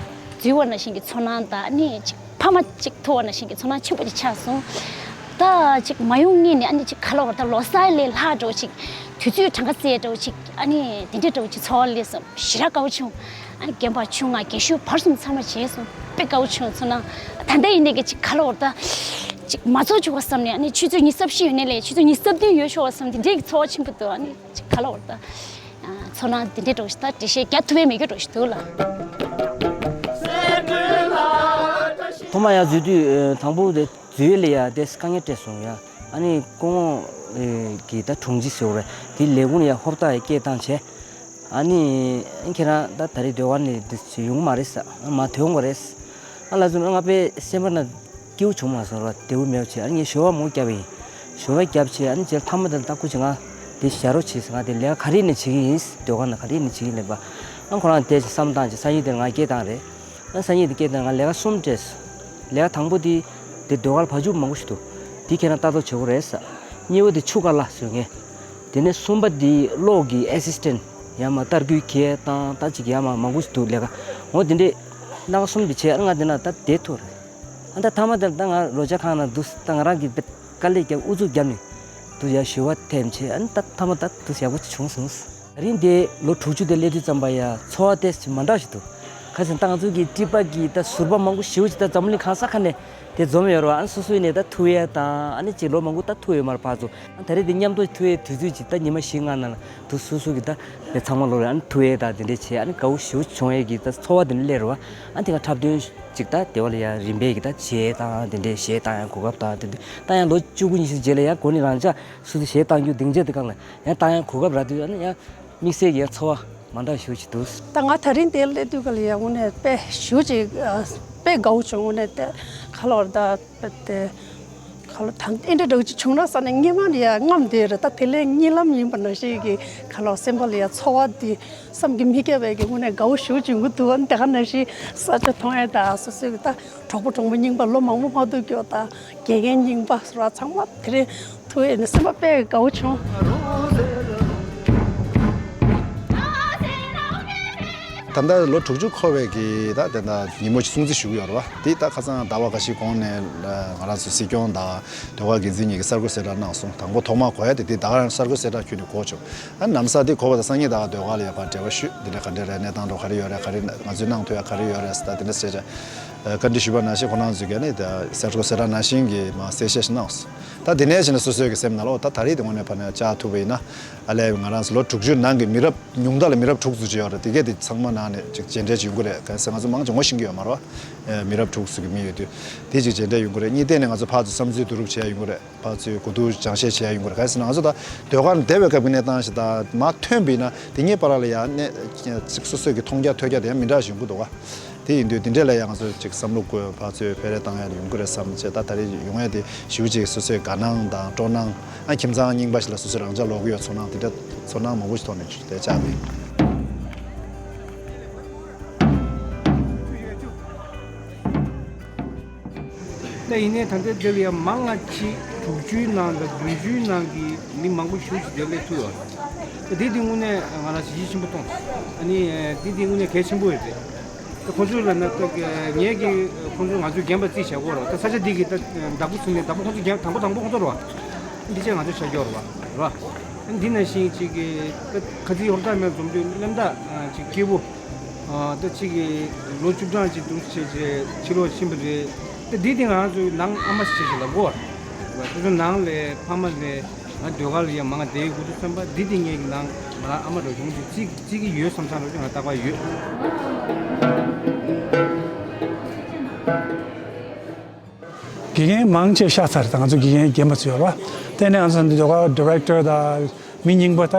འཛུལ་བ་ནང་བཞིན་གྱི་ཚོར་སྣང་དང་། ཨ་ནི་ཅིག་ཕ་མ་ཅིག་ཐུག་པ་ནང་བཞིན་གྱི་ཚོར་སྣང་ཆེན་པོ་ཅིག་ཆགས་སོང་། ད་ཅིག་མ་ཡོང་སྔོན་ནས་ཨ་ནི་ཅིག་ག་ལ་བར་ད་ལོ་གསར་ལས་ལྷག་འདྲ་བོ་ཅིག་དུས་ཚོད་གྲངས་ཀ་བཙལ་འདྲ་བོ་ཅིག་ཨ་ནི་དེ་འདྲ་འདྲ་བོ་ཅིག་ཚོར་བ་སླེབས་སོང་། ཞེ་དྲག་དགའ་བོ་བྱུང་། ཨ་ནི་རྒན་པ་བྱུང་། ང་རྒན་ཤོས་བར་གསུམ་ཚང་མ་མཇལ་སོང་། དཔེ་དགའ་བོ་བྱུང་། ཚོར་སྣང་ད་ལྟ་ཡིན་ནའི་གི་ཅིག་ག་ལ་བར་ད་ཅིག་མ་རྫོགས་བཅུག་པ་བསམ་ནས། ཨ་ནི་ཆུ་ཚོད་ཉི་ཤུ་རྩ་བཞི་ཡོད་ནའི་ལས་ཆུ་ཚོད་ཉི་ཤུ་རྩ་བདུན་ཡོད་ཤོག་པ་བསམ། དེ་འདྲའི་གི་ཚོར་བ་ཆེན་པོ་འདུག་ཨ་ནི་ཅིག་ག་ལ་བར་ད། ཚོར་སྣང་འདི་འདྲའི་འདྲ་བོ་ཞིག་ད་འགྲེལ་བཤད་རྒྱག་ཐུབ་པའི་མེད་རྒྱུ་འདྲ་བོ་ཞིག་འདུག་ལ། ཐོག་མ་ཡར་འཛུལ་དུས། ཨ། དང་པོ་དེ་འཛུལ་ལ་ཡ་དེ་དཀའ་ངལ་འཕྲད་སོང་ཡ། ཨ་ནི་སྐུ་ངོ་གི་ད་དྲུང་ཆེ་ཟེར་བ་རེད། དེ་ལས་ཁུངས་ལ་ཡ་ཧོབ་ཏེ་སྐད་བཏང་བྱས། ཨ་ནི་ཁྱེད་རང་ད་ད་རེས་ཟློས་གར་ནས་འདི་ཡོང་གི་མ་རེད་ཟེར། ཨ། མ་ཐོན་གི་རེད་ཟེར། ཨ། ལགས་སོ། ང་དཔེ་སེམས་པ་ན་སྐྱིད་པོ་བྱུང་མ་སོང་ར། བདེ་པོ་མེད་པ་བྱས། ཨ་ནི་ངས་ཞོགས་པ་མུ་བརྒྱབ་པ་ཡིན། ཞོགས་པ་བརྒྱབ་བྱས། ཨ་ནི་རྗེས་མཐའ་མ་དེར་ད་སྐུ་མཁྱེན་ང་དེ་བཞག་རོགས་བྱེད་ཟེར། ང་དེ་ལས་ཀ་ག་རེ་ནས་བྱེད་ཀྱི་ཡིན་ཟེར། ཟློས་གར་ནང་ག་རེ་ནས་བྱེད་ཀྱི་ཡིན་ལབ་པ། ཨ། ཁོ་རང་དེ་བསམ་བཏང་བྱས་སང་ཉིན་དེར་ང་སྐད་བཏང་རེད། ཨ། སང་ཉིན་དེ་སྐད་བཏང་། ང་ལས་ཀ་གསུམ་སྤྲད་ཟེར། ལས་ཀ་དང་པོ་དེ་དེ་ཟློས་གར་བ་ཕྱུགས་མང་པོ་ཞིག་འདུག་དེ་ཁྱེད་རང་ལྟ་རྟོག་བྱེད་དགོས་རེད་ཟེར། གཉིས་པ་དེ་ཆུ་ཀ་ལ་བཟོ་མཁན། དེ་ནས་གསུམ་པ་དེ་གློག་གི་ཨེ་སི་སི་ཊེན་ཡང་མ་ཏར་སྐུད་འཁྱེར་དང་ད་ཅིག་ཡང་མ་མང་པོ་ཞིག་འདུག་ལས་ཀ། འོ་དེ་འདྲས་སྣ་ཁ་གསུམ་དེ་བྱས། ཨ། ང་དེ་ན་ད་བསྡད་ཐུབ་རེད། ཨ། ད་མཐའ་མ་དེར་ད་ང་རོལ་ཆ་ཁང་ནང་འདུག་ད་ང་རང་གིས་དཀའ་ལས་བརྒྱབ། ཨུ་ཚུགས་བརྒྱབ་ནས་འདུག་ཡ་ཞུ་བ་འཐེན་བྱས། ཨ་ནི་ད་མཐའ་མ་ད་འདུག་ཡག་པོ་ཅིག་བྱུང་སོང་། ད་རིང་དེ་ལོ་དྲུག་ཅུ་དེ་སླེབས་དུས་ཙམ་པ་ཡ་ཚོར་བ་ཏོག་ཙམ་མ་འདྲ་བ་ཞིག་འདུག་ཁ་སང་ད་ང་ཚོ་གི་ཊི་པ་གི་ད་ཟུར་པ་མང་པོ་ཞེ་པོ་ཅིག་ད་འཛམ་གླིང་གང་ས་ག་ནས་དེ་འཛོམས་ཡོད་རེད་བ། ཨ་ནི་སོ་སོའི་ནས་ད་ཐུག་ཡས་དང་། ཨ་ནི་ཅིག་ལོ་མང་པོ་ད་ཐུག་ཡོད་མ་རེད་ཕར་ཚུར། ཨ། ད་རེས་དེ་མཉམ་དུ་ཐུག་ཡས་དུས་ཚོད་ཅིག་ད་ཉི་མ་བཞི་ལྔ་ནང་ལ་དུ་སོ་སོ་གི་ད་དེ་ཚང་མ་ལོ་རེ། ཨ་ནི་ཐུག་ཡས་དང་དེ་འདྲས་བྱས། ཨ་ནི་དགའ་པོ་ཞེ་པོ་བྱུང་ཡས་ཀྱི་ད་ཚོར་བ་དེ་འདྲ་སླེབས་རེད་བ། ཨ། དེ་ག་འཁྲབ་སྟོན་ཅིག་ད་དེ་བ་ལ་ཡ་རིམ་པས་ཀྱི་ད་བྱས་དང་དེ་འདྲས་བྱས་བཏང་ཡ། གོ་སྐབས་དང་དེ་འདྲས་ད་ཡང་ལོ་བཅུ་དགུ་ཉི་ཤུ་རྗེས་ལ་ཡང་འགོ་ནས་རང་འཇགས་སོ་སོ་གཞས་བཏང་རྒྱུ་སྡིངས་ཆ་དེ་སྒང་ལ་ཡང་བཏང་ཡ་གོ་སྐབས་རག་དུས། ཨ་ནི་ཡང་དམིགས་བསལ་གྱི་ཡང་ཚོར་བ་ མ་འདྲ་ཞུ་ཅི་འདུག་ད་ང་ད་རིང་དེ་སླེབས་དུས་ག་ལ་ཡ་དངོས་གནས་དཔེ་ཞུ་ཅིག་དཔེ་དགའ་བོ་བྱུང་། དངོས་གནས་དེ་ཁ་ལོར་ད་དཔེ་དེ་ཁ་ལོ་ད་ཨེ་འདྲ་འདྲ་ཅིག་བྱུང་ན་ས་ནས་སྔོན་མ་ལ་ཡ་རྔམ་དེ་རེད། ད་དེ་ལས་གཉིད་ལམ་ཡིན་པ་ནང་བཞིན་གྱི་ཁ་ལོ་སེམས་པ་ལ་ཡ་ཚོར་བ་དེ་བསམ་གྱིས་མི་ཁྱབ་པའི་གི་དངོས་གནས་དགའ་བོ་ཞུ་བྱུང་གི་འདུག་དེ་ག་ནང་བཞིན་ས་ཆ་མཐོང་ཡ་ད་སོ་སོའི་གི་ད་གྲོགས་པོ་གྲོགས་མོ་རྙིང་པ་ལོ་མང་པོ་མ་ཐུག་ཀྱོག་ད་དགེ་རྒན་རྙིང་པ་སོ་ར་ཚང་མ་དེ་རིང་ཐུག་ཡོད་ནས་སེམས་པ་དཔེ་དགའ་བོ་བྱུང་། ད་ལྟ་ལོ་དྲུག་ཅུ་འཁོར་བའི་གི་ད་དེ་འདྲ་ཉིན་མོ་ཞིག་སྲུང་བརྩི་ཞུ་གི་ཡོད་རེད་བ། དེ་ད་ཁ་སང་ཟླ་བ་འགའ་ཞིག་གོང་ནས་ང་རང་ཚོ་སྲིད་སྐྱོང་དང་ཟློས་གར་འགན་འཛིན་གཉིས་ཀྱིས་གསར་འགོད་གསལ་བསྒྲགས་གནང་སོང་། དང་པོ་ཐོག་མར་གོ་ཡ་དེ་དེ་ད་ག་རང་གསར་འགོད་གསལ་བསྒྲགས་ཁྱོན་ནས་གོ་བྱུང་། ཨ་ནམ་སང་དེ་གོ་བ་དང་སང་ཉིན་ད་ག་ཟློས་གར་ལ་ཡ་ཕར་འབྲེལ་བ་ཞུས། འདི་འདྲ་ག་འདྲ་རེད། གནས་སྟངས་འགྲོ་ག་རེ་ཡོད་རེད། ག་རེ་ང་ཚོས་གནང་ཐུབ་ཡ་ག་རེ་ཡོད་རེད་ཟེར། ད་དེ་འདྲ་ཟེར་བྱས་བཀའ་འདྲི་ཞུས་པ་ནང་བཞིན་ཁོ་རང་ཚོས་ཀྱིས་ནི་ད་གསར་འགོད་གསལ་བསྒྲགས་ནང་བཞིན་གྱི་མར་གསལ་བཤད་ཞིག་གནང་སོང་། ད་དེ་ནས་བྱས་ནས་སོ་སོའི་གི་སེམས་ནང་ལ་ཨོ་ད་ད་རེས་དེ་དངོས་གནས་ཕར་ནས་བཅར་ཐུབ་པ་ཡིན་ན་ཨ་ལས་ང་རང་ཚོ་ལོ་དྲུག་ཅུའི་ནང་གི་མི་རབས་ཉུང་མཐའ་ལ་མི་རབས་དྲུག་ཙམ་ཅིག་ཡོད་རེད། དེ་གས་དེ་ཚང་མ་ནང་ནས་ཅིག་མཇལ་འཕྲད་ཅིག་ཡོང་གི་རེད། གང་ཟེར་ང་ཚོ་མང་ཆེ་ངོ་ཤེས་ཀྱི་ཡོད་མ་རེད་བ། མི་རབས་དྲུག་ཙམ་གྱི་མི་ཡོད་དུས་དེ་ཅིག་མཇལ་འཕྲད་ཡོང་གི་རེད། གཉིས་ཐད་ནས་ང་ཚོ་ཕར་ཚུར་བསམ་ཚུལ་བསྡུ་རུབ་བྱེད་ཡ་ཡོང་གི་རེད། ཕར་ཚུར་གོ་བསྡུར་སྦྱང་བཤད་བྱེད་ཡ་ཡོང་གི་རེད། གང་ཟེར་ན་ང་ཚོ་ད་ཟློས་གར་འདས་པའི་སྐབས་ཀྱི་གནས་སྟངས་ཤིག་དང་མར་ཐོན་པ་ཡིན་ན་དེ་གཉིས་བར་ལ་ཡ་གནས་ཅིག་སོ་སོའི་གི་མཐོང་རྒྱ་ཐོས་རྒྱ་དེ་ཡང་མི་འདྲ་ཞིག་ཡོང་གི་འདུག་ག་དེ་ཡིན་དུས་དེ་འདྲས་ལ་ཡང་ང་ཚོས་ཅིག་བསམ་བློ་བཀོད་ཕར་ཚུར་སྤེལ་རེས་བཏང་ཡ་ཡོང་གི་རེད་བསམ་བྱས། ད་ད་རེས་ཡོང་ཡ་དེ་ཞེ་པོ་ཅིག་སོ་སོའི་དགའ་སྣང་དང་སྤྲོ་སྣང་། ཨ་ཁྱིམ་ཚང་རྙིང་པ་ཞིག་ལ་སོ་སོའི་རང་ཅག་ལོག་གི་ཡོད་ཚོར་སྣང་དེ་འདྲ་ཚོར་སྣང་མང་པོ་ཞིག་ཐོག་ནས་བྱུང་སྟེ་བཅར་ནས། ད་ཡིན་ནའི་ད་ལྟའི་འདིར་ཡང་མང་ང་ཕྱི་དྲུག་ཅུའི་ནང་དང་བདུན་ཅུའི་ནང་གི་མི་མང་པོ་ཞེ་པོ་ཅིག་འདིར་སླེབས་ཐུབ་ཡོད་རེད། ད་འདི་འདི་དངོས་གནས་ང་ལ་གཟི་བརྗིད་ཆེན་པོ་མཐོང་། ཨ་ནི་འདི་འདི་དངོས་གནས་གལ་ཆེན་པོ་ཡོད་རེད། ད་ཁོང་ཚོ་ལ་ན་ད་ངས་ཀྱི་ཁོང་ཚོ་ང་ཚོའི་རྒན་པ་རྩིས་བྱ་དགོས་རེད། ད་ས་ཆ་འདི་གི་ད་བདག་པོ་ཟིན་ནས་བདག་པོ་ཁོང་ཚོ་རྒན་དང་པོ་དང་པོ་ཁོང་ཚོ་རེད་བ། འདི་ཆ་ང་ཚོ་བྱ་རྒྱུ་རེད་བ། རེད་བ། འདི་ནང་བཞིན་ཅིག་གི་ད་ཁ་རྩིས་ཧོར་ཐག་མེད་འཛོམས་དུས་གླེན་རྟགས་ཅིག་སྐྱིད་པོ། ད་ཅིག་གི་ལོ་བཅུ་གྲངས་ཅིག་འདུག་བྱས་བྱས་ཕྱི་ལོགས་ཕྱིན་པ་རེད། ད་འདི་དེ་ང་ཚོའི་ནང་ཨ་མ་ཞིག་བྱས་བྱས་ལབ་དགོས་བ། ཁོ་ཚོ་ནང་ལས་ཕ་མ་ལས། ང་ཟློས་གར་ལ་ཡང་མང་བསྡད་ཡོད་དུས་ཙམ་པ་འདི་འདི་ངེད་ཀྱི་ནང་ང་རང་ཨ་མ་འདྲ་བྱུང་དུས་རྩིས་རྩིས་ཀྱི་ཡོད་བསམ་བསམ་འདྲ་ཅིག་ང་རྟག་པར་ཡོད། དགེ་རྒན་མང་ཆེ་ཤག་ཚར། ད་ང་ཚོ་དགེ་རྒན་རྒན་པ་ཚོ་ཡོད་རེད་བ། དེ་ནས་ང་ཚོ་འདི་ཟློས་གར་ཌི་རེག་ཊར་དང་མི་རྙིང་པ་ད་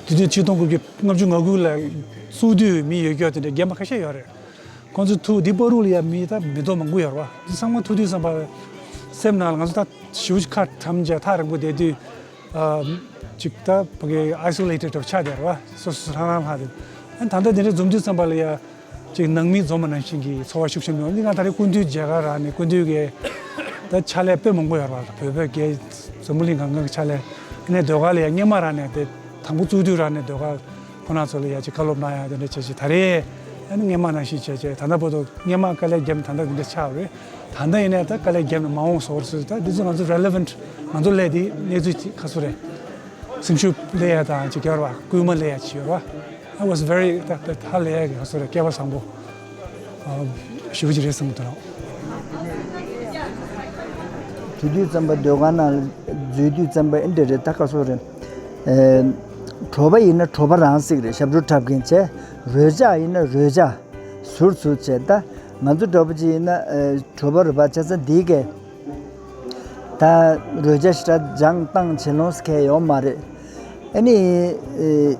དུས་ཚོད་ཆིག་སྟོང་དགུ་བརྒྱ་ལྔ་བཅུ་ང་དགུ་ལ་བཙུགས་དུས་མི་ཡོད་རྒྱུ་དེ་འདྲ་རྒན་པ་ཁ་ཤས་ཡོད་རེད། ཁོང་ཚོ་ཐུག་འདི་བར་དུ་ལ་ཡ་མི་ད་མི་ཐོག་མང་པོ་ཡོད་རེད་བ། འདི་ཚང་མ་ཐུག་དུས་ཙམ་པ་སེམས་ནང་ལ་ང་ཚོ་ད་ཞེ་པོ་ཅིག་ཁ་འཁྲམ་བྱས་ཐག་རིང་པོ་བསྡད་དུས། ཨ་ཅིག་ད་ཕ་གི་ཨའི་སོ་ལེ་ཊེཌ་འདྲ་པོ་ཆགས་བསྡད་རེད་བ། སོ་སོ་རང་རང་ལྷག་དེ། ཨ་ད་ལྟ་འདི་འདྲ་འཛོམས་དུས་ཙམ་པ་ལ་ཡ་ཅིག་ནང་མི་འཛོམས་པ་ནང་བཞིན་གྱི་ཚོར་བ་ཤུགས་ཆེན་པོ་ཡོང་། འདི་ང་ད་རེས་སྐུ་མདུན་མཇལ་ཁ་རག་ནས་སྐུ་མདུན་གྱི་ད་ཕྱག་ལས་དཔེ་མང་པོ་ཡོད་རེད་བ། བོད་པའི་རྒྱལ་འཛམ་བུ་གླིང་སྒང་ག་གི་ཕྱག་ལས། ཨ་ནས་ཟློས་གར་ལ་ཡ་སྔོན་མ་རག་ནས་དེ་དང་པོ་བཙུགས་དུས་རག་ནས་ཟློས་གར། ཁོང་རྣམ་ཚོ་ལ་ཡ་ཅིག་བཀའ་སློབ་གནང་ཡ་དེ་འདྲ་བྱས་ཅིག་ད་རེས་ཨ་ནི་སྔོན་མ་ནང་བཞིན་བྱས་བྱས་ད་ལྟ་བར་དུ་སྔོན་མ་དཀའ་ལས་བརྒྱབ་ནས་ད་ལྟ་འདི་འདྲ་ཆགས་རེད། ད་ལྟ་ཡིན་ནའི་ད་དཀའ་ལས་བརྒྱབ་ནས་མ་འོངས་བཟོ་བར་སུ་ད་འདི་ཚོ་ང་ཚོ་རེ་ལེ་ཝན་ཊི་ང་ཚོ་ལས་དེ་གནས་ཚུལ་དེ་ཁ་སོ་རེད། སེམས་ཤུགས་སླེབས་ཡ་དང་ཅིག་རྒྱབ་ར་བ་སྐུལ་མ་སླེབས་ཡ་ཅིག་ཡོད་ར། I was very ད་ད་ཧ་ལས་ཡ་གི་ཁ་སོ་རེད། སྐལ་བ་བཟང་པོ་ཞེ་པོ་ཅིག་རེད་བསམ་གི་འདུག་དེ་དུས་ཙམ་པ་ཟློས་གར་ནང་ལ་འཛུལ་དུས་ཙམ་པ་ཨེ་འདྲ་རེད། ད་ཁ་སོ་རེད། ཨེ། གྲོགས་པོ་ཡིན་ན་གྲོགས་པོ་རང་ཟིག་རེད། ཞབས་བྲོ་འཁྲབ་མཁན་བྱས། རོལ་ཆ་ཡིན་ན་རོལ་ཆ་ཟུར་ཟུར་བྱས། ད་ང་ཚོ་འདྲ་པོ་ཅིག་ཡིན་ན་ཨེ་གྲོགས་པོ་རེད་པ། བྱས་ཙང་འདི་གས་ད་རོལ་ཆ་ཞེ་དྲག་སྦྱངས་བཏང་བྱེད་ལོང་ཟེར་མཁན་ཡོད་མ་རེད། ཨ་ནི་ཨེ་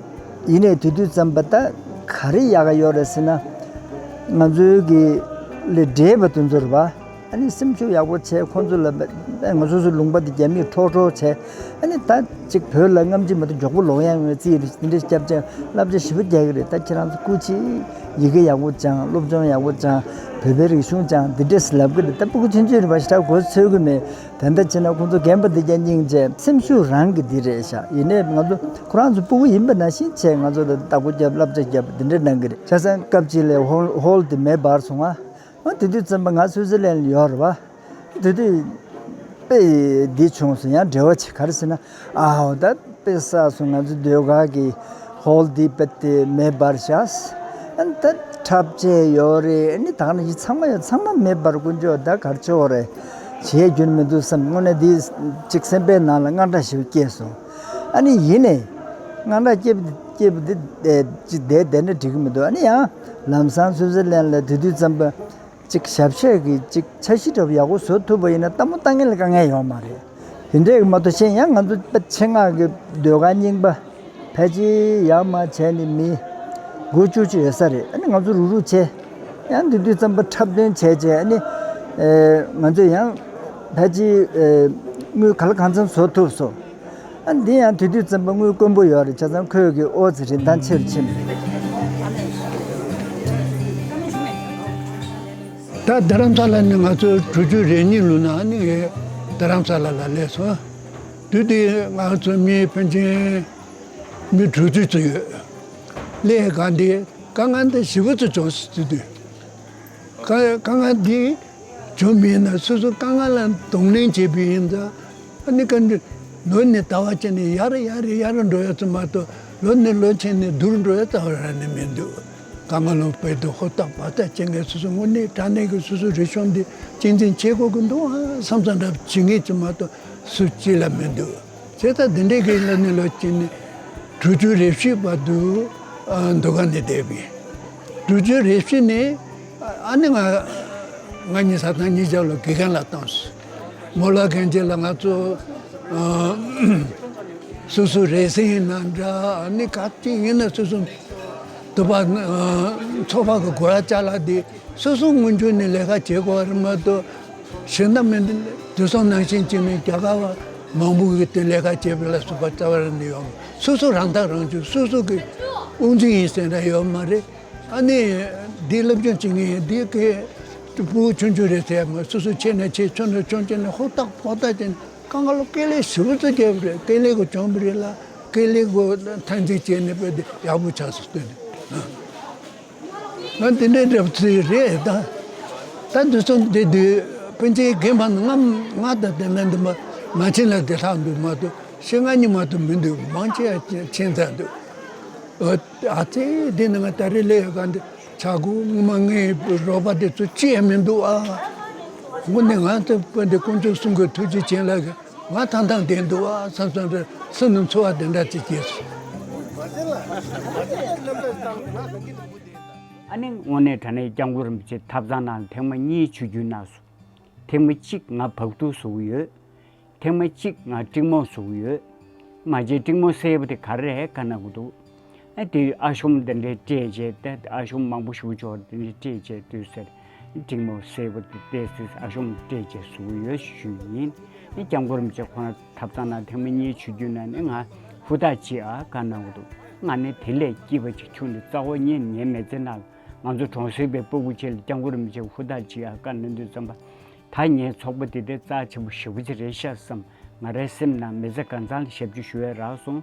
ཡིན་ནའི་དེ་དུས་ཙམ་པ་ད་ག་རེ་ཡག་ག་ཡོད་རེད་ཟེར་ན། ང་ཚོའི་གི་ལས་བགྲེས་པ་དེ་ཚོ་རེད་པ། ཨ་ནི་སེམས་ཤུགས་ཡག་པོ་བྱས། ཁོང་ཚོ་ལ་ང་ཚོ་ཚོ་ལུང་པ་འདི་རྒྱ་མིས་འཕྲོག་འཕྲོག་བྱས། ཨ་ནི་ད་ཅིག་བོད་ལ་སྔ་ཕྱི་མ་གཏོགས་མགྱོགས་པོ་ལོག་ཡ་ཡོང་བའི་རྩིས་རེད། འདི་འདྲ་སྐྱབས་བཅོལ་བསླབ་བྱ་ཞེ་པོ་རྒྱག་གི་རེད། ད་ཁྱེད་རང་ཚོ་སྐུ་མཁྱེན། ཡི་གེ་ཡག་པོ་སྦྱང་། སློབ་སྦྱོང་ཡག་པོ་སྦྱང་། བོད་པའི་རིག་གཞུང་སྦྱང་། འདི་འདྲས་ལབ་གི་རེད། ད་སྤུ་གུ་ཆུང་ཆུང་རེད་པ། ཞེ་དྲག་གོ་ཚོད་གི་མེད། ད་ལྟ་བྱས་ན་ཁོང་ཚོ་རྒན་པ་འདི་རྒྱ་སྙིང་རྗེ། སེམས་ཤུགས་རང་གི་འདི་རེད་ཤག་ཡིན་ནའི་ང་ཚོ་ཁོ་རང་ཚོ་སྤུ་གུ་ཡིན་པ་ནང་བཞིན་བྱས་ང་ཚོ་ལ་བདག་པོ་རྒྱབ། བསླབ་བྱ་རྒྱབ། འདི་འདྲ་གནང་གི་རེད། བྱས་ཙང་སྐབས་གཅིག་ལ་ཧོལ་ཧོལ་འདི་མེ་འབར་སོང་ང་། ཨ་དེ་དུས་ཙམ་པ་ང་སུའི་ཙི་ལན་ལ་ཡོད་རེད་བ། དེ་དུས་དཔེ་འདི་བྱུང་སོང་། ཡང་འབྲེལ་བ་བྱེད། ག་རེ་ཟེར་ན། ཨའོ་ད་དཔེ་བསགས་སོང་། ང་ཚོ་ཟློས་གར་གྱི་ཧོལ་འདི་དཔེ་དེ་མེ་འབར་ཤག་ཨ་ནི་ད་འཁྲབ་ཆས་ཡོད་རེད། ཨ་ནི་ད་ག་ནང་བཞིན་ཚང་མ་ཡོད། ཚང་མ་མེ་འབར། དཀོན་མཆོག་ད་ག་རེ་བྱེད་དགོས་རེད། བྱེད་རྒྱུ་མི་འདུག་བསམ། དངོས་གནས་འདི་ཅིག་སེམས་པའི་ནང་ལ་དངངས་སྐྲག་ཞེ་པོ་སྐྱེས་སོང་། ཨ་ནི་ཡིན་ནའི་དངངས་སྐྲག་སྐྱེས་པ་སྐྱེས་པ་འདི་ཅིག་བསྡད་བསྡད་ན་འགྲིག་གི་མི་འདུག་ཨ་ནི་ཡང་ལམ་སང་སུའི་ཙི་ལན་ལ་དེ་དུས་ཙམ་པ། ཅིག་ཞབས་ཕྱི་གི་ཅིག་འཆར་གཞི་འདྲ་པོ་ཡག་པོ་བཟོ་ཐུབ་པ་ཡིན་ན་ལྟད་མོ་ལྟ་མཁན་ལ་དཀའ་ངལ་ཡོད་མ་རེད། དེ་འདྲས་ཀྱི་མ་གཏོགས་གཞན་ཡང་ང་ཚོ་དཔེ་ཆེད་མངགས་ཀྱི་ཟློས་གར་རྙིང་པ་ཕལ་ཆེར་ཡར་མར་བྱས་ནས་མི་ སྒོ་བཅུ་གཅིག་ཡོད་ས་རེད། ཨ་ནི་ང་ཚོ་རུག་རུག་བྱས། ཡང་དེ་དུས་ཙམ་པ་འཁྲབ་སྟོན་བྱས་བྱས། ཨ་ནི་ཨེ་ང་ཚོས་ཡང་ཕལ་ཆེར་ཨེ་དངུལ་ག་ལ་གང་འཚམ་བཟོ་ཐུབ་སོང་། ཨ་འདི་ཡང་དེ་དུས་ཙམ་པ་དངུལ་དཀོན་པོ་ཡོད་རེད། བྱས་ཙང་ཁོས་ཀྱི་ཨོ་ཙི་རིན་ཐང་ཆེ་རུ་ཕྱིན། ད་རྡ་རམ་ས་ལ་ནི་ང་ཚོ་དྲུག་ཅུ་རེ་གཉིས་ལོ་ནང་ནི་ངས་རྡ་རམ་ས་ལ་ལ་སླེབས་སོང་། དུས་དེ་ང་ཚོ་མི་ཕལ་ཆེར་མི་དྲུག་ཅུ་ཙམ་ཡོད། སླེབས་གང་དེ་དཀའ་ངལ་འདི་ཞེ་པོ་ཙམ་བྱུང་སོང་། དུས་དུས་དཀའ་དཀའ་ངལ་འདི་བྱུང་མིན་ན་སོ་སོ་དཀའ་ངལ་ལ་གདོང་ལེན་བྱེད་པའི་ཡིན་ཙང་། ཨ་ནི་ག་འདི་ལོ་ནས་ཟླ་བ་ཕྱིན་ནས་ཡར་ཡར་ཡར་འགྲོ་ཡ་ཙམ་མ་གཏོགས། ལོ་ནས་ལོ་ཕྱིན་ནས་སྡུག་རུ་འགྲོ་ཡ་རྩ་བ་རང་ནས་མི་འདུག་དཀའ་ངལ་ལོ་བར་དུ་ཧུར་ཐག་འབད་ཐག་བྱེད་མཁན་སོ་སོ་དངོས་གནས་དྲང་གནས་ཀྱི་སོ་སོའི་རིག་གཞུང་འདི་གཅེས་འཛིན་བྱེད་དགོས་ཀྱི་འདུག་ཨ་བསམ་བསམ་འདྲ་བྱེད་མཁན་ཙམ་མ་གཏོགས་སུ་གཅིག་ལ་མི་འདུག་བྱས་ཙང་འདི་འདྲའི་གི་ལོ་ནས་ལོ་ཕྱིན་ནས་དྲུག་ཅུ་རེ་བཞི་བར་དུ་ཨ་འདུ་ཁང་ནས་བསྡད་པས། དྲུག་ཅུ་རེ་བཞི་ནས་ཨ་ནི་ང་ང་གཉིས་ས་ཐང་གཉིས་ཆར་ལ་དགེ་རྒན་ལ་བཏང་སོང་། མོ་ལ་གན་རྗེས་ལ་ང་ཚོ་ཨ་སོ་སོ་རེ་སེང་ཡིན་ན་འདྲ། ཨ་ནི་ག་ཅིག་ཡིན་ན་སོ་སོ་དུ་བ་ཚོགས་པ་གི་སྒོ་ར་ཅ་ལག་དེ་སོ་སོ་སྔོན་འཇུག་ནས་ལས་ཀ་བྱེད་དགོས་པ་རེད་མ་གཏོགས། གཞན་དག་མི་འདི་དེང་སང་ནང་བཞིན་བྱས་ནས་རྒྱ་གར་བ་མང་པོ་གིས་དེ་ལས་ཀ་བྱེད་པ་ལ་སོགས་པ་རྩ་བ་རང་ནས་ཡོད་མ། སོ་སོ་རང་ཐག་རང་གཅོད། སོ་སོ་གི་དབུ་འཛིན་ཡིན་ཟེར་འདྲ་ཡོད་མ་རེད། ཨ་ནི་འདི་སློབ་སྦྱོང་བྱེད་མཁན་འདི་གི་ཕྲུ་གུ་ཆུང་ཆུང་རེད་ཟེར་མ། སོ་སོ་ཆེ་ན་ཆེ་ཆུང་ན་ཆུང་བྱས་ནས་ཧུར་ཐག་ཧུར་ཐག་བྱས་ནས་དཀའ་ངལ་ལོ་དཀའ་ལས་ཞེ་པོ་ཙམ་བརྒྱབ་པ་རེད། དཀའ་ལས་གི་བྱུང་བ་རེད་ལ། དཀའ་ལས་གི་ཐང་ཆད་བྱས་ནས་དཔེ་དེ་ཡག་པོ་ཆགས་སོང་། ལྟོས་ནས། ང་འདི་འདྲའི་འདྲ་པོ་ཅིག་རེད་ད། ད་འདི་ཚོ་འདི་དུས་ཕན་ཆད་རྒན་པ་ང་ང་དང་དེ་ན་འདི་མ་མ་ཕྱིན་ལ་བདེ་ཐག་འདུག་མ་གཏོགས་ཤི་ང་གཉིས་མ་གཏོགས་མི་འདུག་མང་ཆེ་བ་ཕྱིན་ཚར་འདུག་ཨ་ཙི་འདི་ནི་ང་ད་རེས་སླེབས་ཡོད་ག་འདི་ཆ་གོ་ངོ་མ་ངའི་རོགས་པ་དེ་ཚོ་ཅི་ཡང་མི་འདུག་ཨ། དངོས་གནས་ང་ཚོ་དཔོན་འདི་དཀོན་མཆོག་གསུམ་གྱི་ཐུགས་རྗེ་ཆེ་ལ་གི་ང་ཐང་ཐང་བསྡད་འདུག་ཨ་བསམ་བསམ་རེད། སེམས་ནང་ཚོར་བ་དེ་འདྲ་ཅིག་སྐྱེས་སོང་། ཨ་ནི་དངོས་གནས་དྲང་གནས་སྐྱབས་མགོན་རིན་པོ་ཆེ་ཐབ་ཚང་ནང་ཐེངས་མ་གཉིས་ཆིབས་བསྒྱུར་གནང་སོང་། ཐེངས་མ་གཅིག་ང་བག་ཐུག་བཟོ་གི་ཡོད། ཐེངས་མ་གཅིག་ང་ཀྲིང་མོ་བཟོ་གི་ཡོད། མ་བྱན་ཀྲིང་མོ་སེར་པོ་དེ་ག་རེ་རེད་བཀའ་གནང་གི་འདུག་ཨ་དེ་ཨ་ཤོམ་དེ་འདྲས་སྤྲད་བྱས་ཏེ། ཨ་ཤོམ་མང་པོ་ཞེ་པོ་ཅིག་དེ་འདྲས་སྤྲད་བྱས་དུས་ཚོད་ཀྲིང་མོ་སེར་པོ་དེ་ཏོག་ཙམ་ཨ་ཤོམ་སྤྲད་བྱས་བཟོ་གི་ཡོད་ཞུས་ཡིན། ཨ་སྐྱབས་མགོན་རིན་པོ་ཆེ་ཁོ་རང་ཐབ་ཚང་ནང་ཐེངས་མ་གཉིས་ཆིབས་བསྒྱུར་གནང་ནས་ང་ཧུར་ཐག་བྱེད་ཨ་བཀའ་གནང་གི་འདུག་ང་ནི་དེ་ལས་སྐྱིད་པ་ཅིག་བྱུང་ནས་རྩ་བ་ཉིད་ནས་ངའི་མི་ཚེ་ནང་ང་ཚོ་གྲོང་གསེབ་པའི་སྤུ་གུ་ཆེ་ལ་སྐྱབས་མགོན་རིན་པོ་ཆེ་ཧུར་ཐག་བྱེད་ཨ་བཀའ་གནང་དུས་ཙམ་པ། ད་ངའི་ཚོགས་པ་འདི་དེ་རྩ་ཆེན་པོ་ཞེ་པོ་ཅིག་རེད་ཤག་བསམ། ང་རའི་སེམས་ནང་མི་ཚེ་གང་ཚང་ལ་ཞབས་ཕྱི་ཞུ་ཡས་རག་སོང་།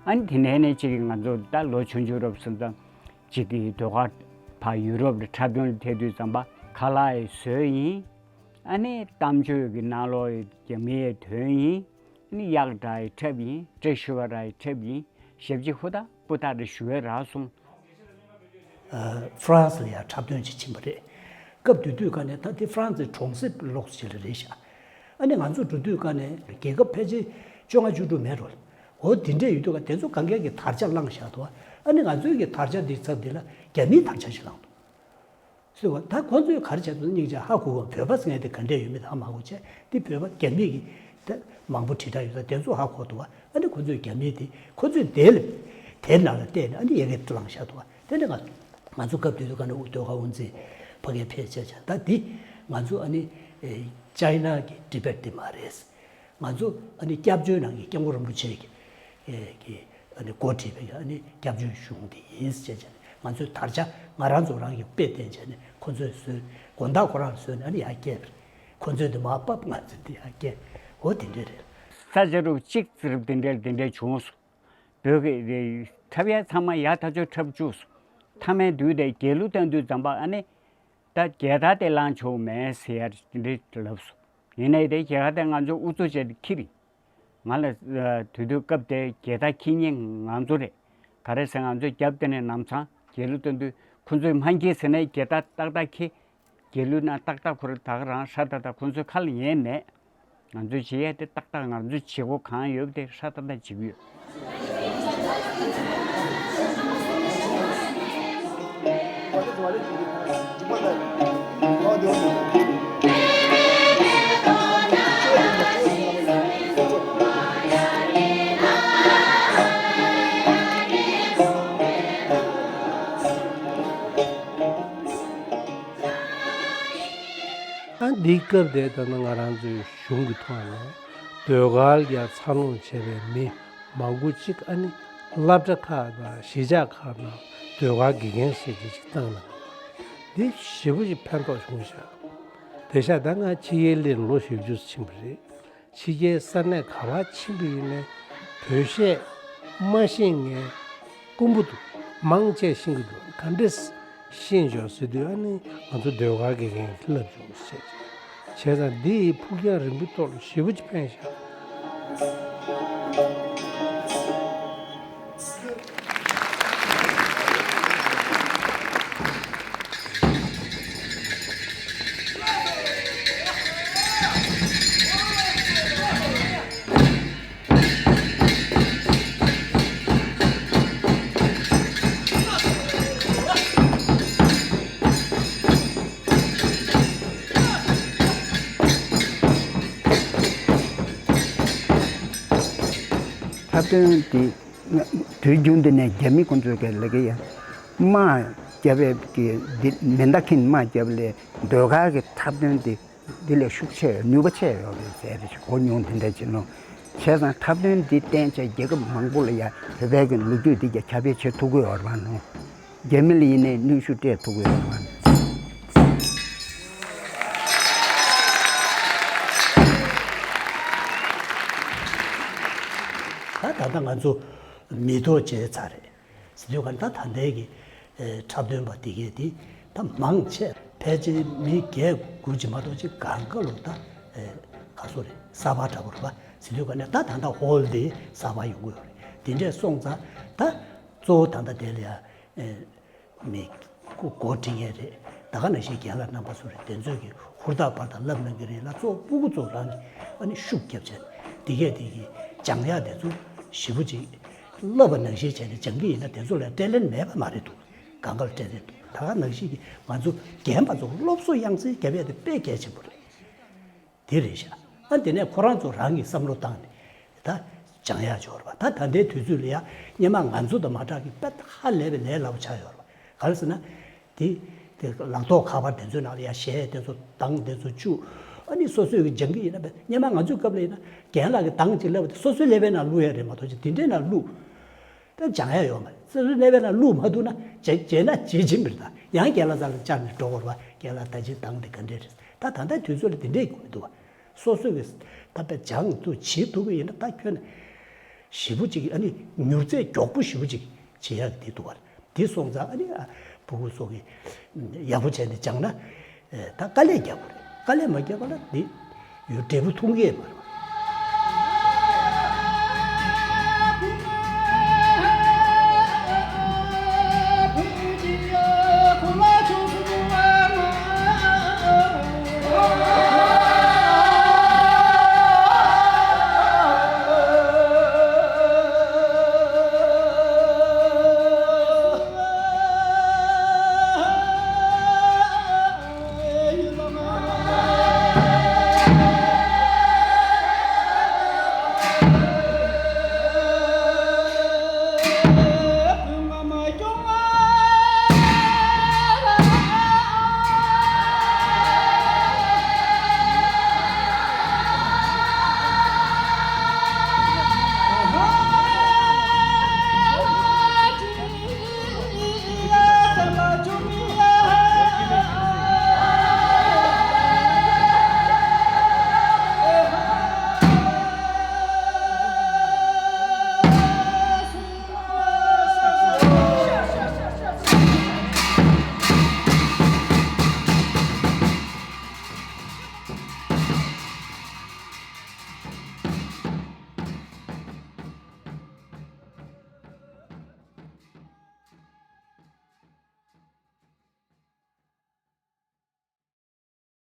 ཨ་ནི་དེ་ནས་ནས་ཅིག་ང་ཚོ་ད་ལོ་ཆུང་ཆུང་རབ་སོང་ཙང་ཅིག་གི་ཟློས་གར་ཕར་ཡུ་རོབ་ལ་འཁྲབ་སྟོན་ལ་ཐད་དུས་ཙམ་པ་ཁ་ལག་ཡི་བཟོས་ཡིན། ཨ་ནི་གཏམ་བརྗོད་ཀྱི་ནང་ལོགས་ཡི་རྒྱ་མི་ཡི་དོན་ཡིན། ཨ་ནི་གཡག་འདྲ་ཡི་འཁྲབ་ཡིན། བཀྲ་ཤིས་པ་འདྲ་ཡི་འཁྲབ་ཡིན། ཞབས་ཕྱི་ཧུར་ཐག་པོ་ཐག་རེ་ཞུ་ཡས་རག་སོང་། ཨ་ཧྥ་རན་སི་ལ་ཡང་འཁྲབ་སྟོན་ཅིག་ཕྱིན་པ་རེད། སྐབས་དེ་དུས་ཀ་ནས་ད་དེ་ཧྥ་རན་སིའི་གྲོང་གསེབ་ལོགས་ཤིག་ལ་རེད་ཤག་ཨ་ནི་ང་ཚོ་འགྲོ་དུས་ཀ་ནས་རྒྱལ་ཁབ་ཕལ་ཆེར་བཅོ་ལྔ་བཅུ་དྲུག་མེད་འགྲོ། འོ་དེ་འདྲས་ཡོད་དུས་ཀ་དེ་ཚོ་གང་ག་གི་དར་ཆ་བླངས་བཞག་འདུག་ཨ་ནི་ང་ཚོའི་གི་དར་ཆ་འདི་ཚབ་འདི་ལ་རྒྱ་མིའི་དར་ཆ་ཞིག་བླངས་འདུག་ཟེར་བ། ད་ཁོ་ཚོས་ག་རེ་བྱས་འདུག་སྙིང་རྗེ་ཧ་གོ་གི། བོད་པ་ཟེར་མཁན་དེ་ག་འདྲས་ཡོད་མེད་ད་མ་གོ་བྱས། དེ་བོད་པ་རྒྱ་མི་གི་ད་མང་པོ་དྲིལ་བསྒྲགས་ཡོད་ད་དེ་ཚོ་ཧ་གོ་འདུག་བ། ཨ་ནི་ཁོ་ཚོས་རྒྱ་མི་དེ་ཁོ་ཚོས་དེ་ལ་དེ་ནང་ལ་བལྟས་ནས་ཨ་ནི་ཡ་གི་བླངས་བཞག་འདུག་བ། དེ་ནས་ང་ང་ཚོ་སྐབས་དེ་དུས་ག་ནས་ཟློས་གར་དབུ་འཛིན་ཕ་གིར་ཕེབས་བྱས་བྱས། ད་འདི་ང་ཚོ་ཨ་ནི་ཅའི་ན་གི་ཊི་བེཊ་དེ་མ་རེད། ང་ཚོ་ཨ་ནི་སྐྱབས་བཅོལ་ནང་གི་སྐྱབས་མགོན་རིན་པོ་ཆེ་གི་ཨེ་གི་ཨ་ནི་འགོ་ཁྲིད་པའི་ཨ་ནི་སྐྱབས་བཅོལ་གཞུང་དེ་ཡིན་ཟེར་བྱས་ནས་ང་ཚོའི་དར་ཆ་ང་རང་ཚོ་རང་གི་དཔེ་བསྟན་བྱས་ནས་ཁོ་ཚོས་བཟོས། དགོང་དག་ཁོ་རང་བཟོས་ནས་ཨ་ནི་ཡར་བསྐྱལ་བ་རེད། ཁོ་ཚོས་དེ་མར་ཕབ། ང་ཚོས་དེ་ཡར་བསྐྱལ། འོ་དེ་འདྲས་རེད། ས་ཆ་རུ་གཅིག་ཙི་རུ་དེ་འདྲས་དེ་འདྲས་བྱུང་སོང་། བོད་ཀྱི་འཁྲབ་ཡ་ཚང་མ་ཡག་ཐག་ཆོད་འཁྲབ་བཅུག་སོང་། མཐའ་མའི་དུས་དེ་རྒྱལ་གླུ་བཏང་དུས་ཙམ་པ་ཨ་ནི། ད་རྒྱལ་དར་དེ་བླངས་ཆོག་མེད་ཟེར་ཡ་འདི་ལབ་སོང་། ཡིན་ནའི་དེ་རྒྱལ་དར་དེ་ང་ཚོ་ཨུ་ཚུགས་བྱས་ཏེ་འཁྱེར་ཡིན། ང་ལ་དུས་དུས་སྐབས་དེ་རྒྱལ་དར་འཁྱེར་མཁན་ང་ཚོ་རེད། ག་རེ་ཟེར་ང་ཚོའི་རྒྱབ་དེ་ནས་ནམ་ཚང་རྒྱལ་གླུ་བཏང་དུས་ཁོ་ཚོས་མ་འཁྱེར་ཟེར་ནའི་རྒྱལ་དར་ཏག་ཏག་འཁྱེར། རྒྱལ་གླུ་ན་ཏག་ཏག་ཁོ་རང་ད་ག་རང་ཧྲ་ཏག་ཏག་ཁོ་ཚོའི་ཁ་ལ་ཉན་མེད། ང་ཚོས་བྱེད་ཡས་དེ་ཏག་ཏག་ང་ཚོའི་བྱེད་སྒོ་གང་ཡོད་དེ་ཧྲ་ཏག་ཏག་བྱེད་ཀྱི་ཡོད། ཨ་འདིའི་སྐབས་དེ་ལྟར་ན་ང་རང་ཚོའི་གཞུང་གི་ཐོག་ནས་ཟློས་གར་ལ་འཚར་ལོངས་བྱས་པའི་མི་མང་པོ་ཅིག་ཨ་ནི་སློབ་གྲྭ་ཁག་དང་གཞིས་ཆགས་ཁག་ནང་ཟློས་གར་དགེ་རྒན་ཟེར་གྱི་ཅིག་བཏང་གནང་། འདི་ཞེ་པོ་ཅིག་ཕན་ཐོགས་བྱུང་ཤག་དེང་སང་ད་ང་ཕྱི་རྒྱལ་སླེབས་ལོ་བཞི་བཅུ་ཕྱིན་པ་རེད། ཕྱི་རྒྱལ་ས་གནས་ག་པར་ཕྱིན་པ་ཡིན་ནའི་བོད་གཞས་མ་ཤེས་མཁན་དཀོན་པོ་འདུག་མང་ཆེ་ཤེས་ཀྱི་འདུག་ག་འདྲས་ཤེས་ཆོག་ཟེར་དུས་ཨ་ནི་ང་ཚོ་ཟློས་གར་དགེ་རྒན་གྱིས་བསླབ་བྱུང་ཟེར། བྱས་ཙང་འདི་ཡི་ཕུགས་རྒྱང་རིང་པོའི་ཐོག་ལ་ཞེ་པོ་ཅིག་ཕན་ཤག་འཁྲབ་སྟོན་འདི་དུས་རྒྱུན་འདི་ནས་རྒྱ་མི་ཁོང་ཚོས་ཀྱི་ལས་ཀ་ཡ་དམག་རྒྱབ་པའི་གི་འདི་མེ་མདའ་འཁྱེར་དམག་རྒྱབ་ལས་ཟློས་གར་གྱི་འཁྲབ་སྟོན་འདི་འདི་ལས་ཤུགས་ཆེ་ནུས་པ་ཆེ་ཡོད་རེད་ཟེར་རེད་གོ་མྱོང་དེ་འདྲ་བྱེད་ནོ། བྱས་ཙང་འཁྲབ་སྟོན་འདི་བསྟན་བྱས་རྒྱལ་ཁབ་མང་པོ་ལ་ཡ་བོད་པའི་གི་ལོ་རྒྱུས་འདི་རྒྱ་ཁྱབ་སྤེལ་བྱེད་ཐུབ་ཀྱི་ཡོད་རེད་པ་ནོ། རྒྱ་མི་ལ་ཡིན་ནའི་གནོན་ཤུགས་སྤྲད་ཐུབ་ཀྱི་ཡོད་རེད་པ། ད་ད་ལྟ་ང་ཚོ་མི་ཐོག་བྱས་ཚར་རེད། ཟེར་དུས་ག་ད་ད་ལྟའི་གི་ཨེ་འཁྲབ་སྟོན་པ་དེ་གས་དེ་ད་མང་ཆེ་ཕལ་ཆེར་མི་བརྒྱད་དགུ་ཅིག་མ་གཏོགས་ཅིག་གང་ག་ལོ་ད་ཨེ་ག་སོ་རེད་གསར་པ་འདྲ་པོ་རེད་པ། ཟེར་དུས་ག་ནས་ད་ད་ལྟ་ཧོལ་དེ་གསར་པ་ཡོང་གི་ཡོད་རེད། དེ་འདྲས་སོང་ཙང་ད་གཙོ་བོ་ད་ལྟ་དེ་ལ་ཡ་ཨེ་མི་སྐུ་འགོ་ཁྲིད་མཁན་རེད། ད་ག་ནང་བཞིན་རྒན་ལགས་རྣམ་པ་ཚོ་རེད། དེ་ཚོས་ཀྱི་ཧུར་ཐག་པར་དང་བསླབ་གནང་གི་རེད་ལ་གཙོ་བོ་སྤུ་གུ་ཚོ་རང་གི་ཨ་ནི་ཤུགས་རྒྱབ་བྱས་ནས་དེ་གས་དེ་གི་སྦྱང་ཡག་དེ་ཚོ་ཞེ་པོ་ཅིག་བསླབ་པ་ནང་བཞིན་བྱས་ནས་སྦྱང་གི་ཡིན་ན་དེ་ཚོ་ལ་ཊེ་ལེན་མེད་པ་མ་རེད་འདུག་གང་ག་ལ་ཊེ་ལེན་འདུག་ད་ག་ནང་བཞིན་གྱི་ང་ཚོ་རྒན་པ་ཚོ་སློབ་གསོ་ཡང་སེ་རྒྱབ་ཡག་དེ་དཔེ་གལ་ཆེན་པོ་རེད། དེ་རེད་ཤག་ཨ་དེ་ནས་ཁོ་རང་ཚོ་རང་གི་བསམ་བློ་བཏང་ནས་ད་སྦྱང་ཡག་འབྱོར་བ་ད་ད་ལྟའི་དུས་ཚོད་ལ་ཡ་སྔོན་མ་ང་ཚོ་དང་མ་འདྲ་གི་དཔེ་ཧ་ལས་པའི་ལས་སླ་པོ་ཆགས་ཡོད་རེད་པ། ག་རེ་ཟེར་ན། དེ་དེ་ལག་ཐོག་ཁ་པར་དེ་ཚོའི་ནང་ལ་ཡ་གཞས་དེ་ཚོ་གདངས་དེ་ཚོ་བཅུག་ཨ་ནི་སོ་སོས་གི་སྦྱང་གི་ཡིན་ན་དཔེ་སྔོན་མ་ང་ཚོའི་སྐབས་ལ་ཡིན་ན་རྒན་ལགས་ཀྱི་གདངས་ཅིག་བསླབས་པ་དེ་སོ་སོའི་ཀླད་པའི་ནང་བླུག་ཡག་རེད་མ་གཏོགས་ཅིག་དེ་འདྲའི་ནང་བླུག་ད་སྦྱང་ཡག་ཡོད་མ་རེད། སོ་སོའི་ཀླད་པའི་ནང་བླུག་མ་ཐུབ་ན་བརྗེད་བརྗེད་ན་བརྗེད་ཕྱིན་པ་རེད། ད་ཡང་རྒན་ལགས་རྩ་ལ་བཅར་ནས་འགྲོ་དགོས་རེད་པ། རྒན་ལགས་ད་ཅི་གདངས་དེ་ག་འདྲས་རེད། ད་ད་ལྟའི་དུས་ཚོད་ལ་དེ་འདྲས་ཀྱི་མི་འདུག་བ། སོ་སོ་གི་ད་དཔེ་སྦྱང་ཐུབ་བྱེད་ཐུབ་ཀྱི་ཡིན་ན་ད་ཁྱོན་ནས་ཞེ་པོ་ཅིག་ཨ་ནི་མྱུར་ཚད་མགྱོགས་པོ་ཞེ་པོ་ཅིག་བྱེད་ཡག་གི་དེ་འདུག་བ། དེ་སོང་ཙང་ཨ་ནི་ཨ་ཕྲུ་གུ་ཚོ་གི་ཡག་པོ་བྱས་ནས་སྦྱངས་ན་ཨེ་ད་དཀའ་ལས་རྒྱག་དགོས་རེད། དཀའ་ལས་མ་བརྒྱབ་པ་ལ་དེ་ཡོད་འབྲས་བུ་ཐོན་གྱི་ཡོད་མ་རེད།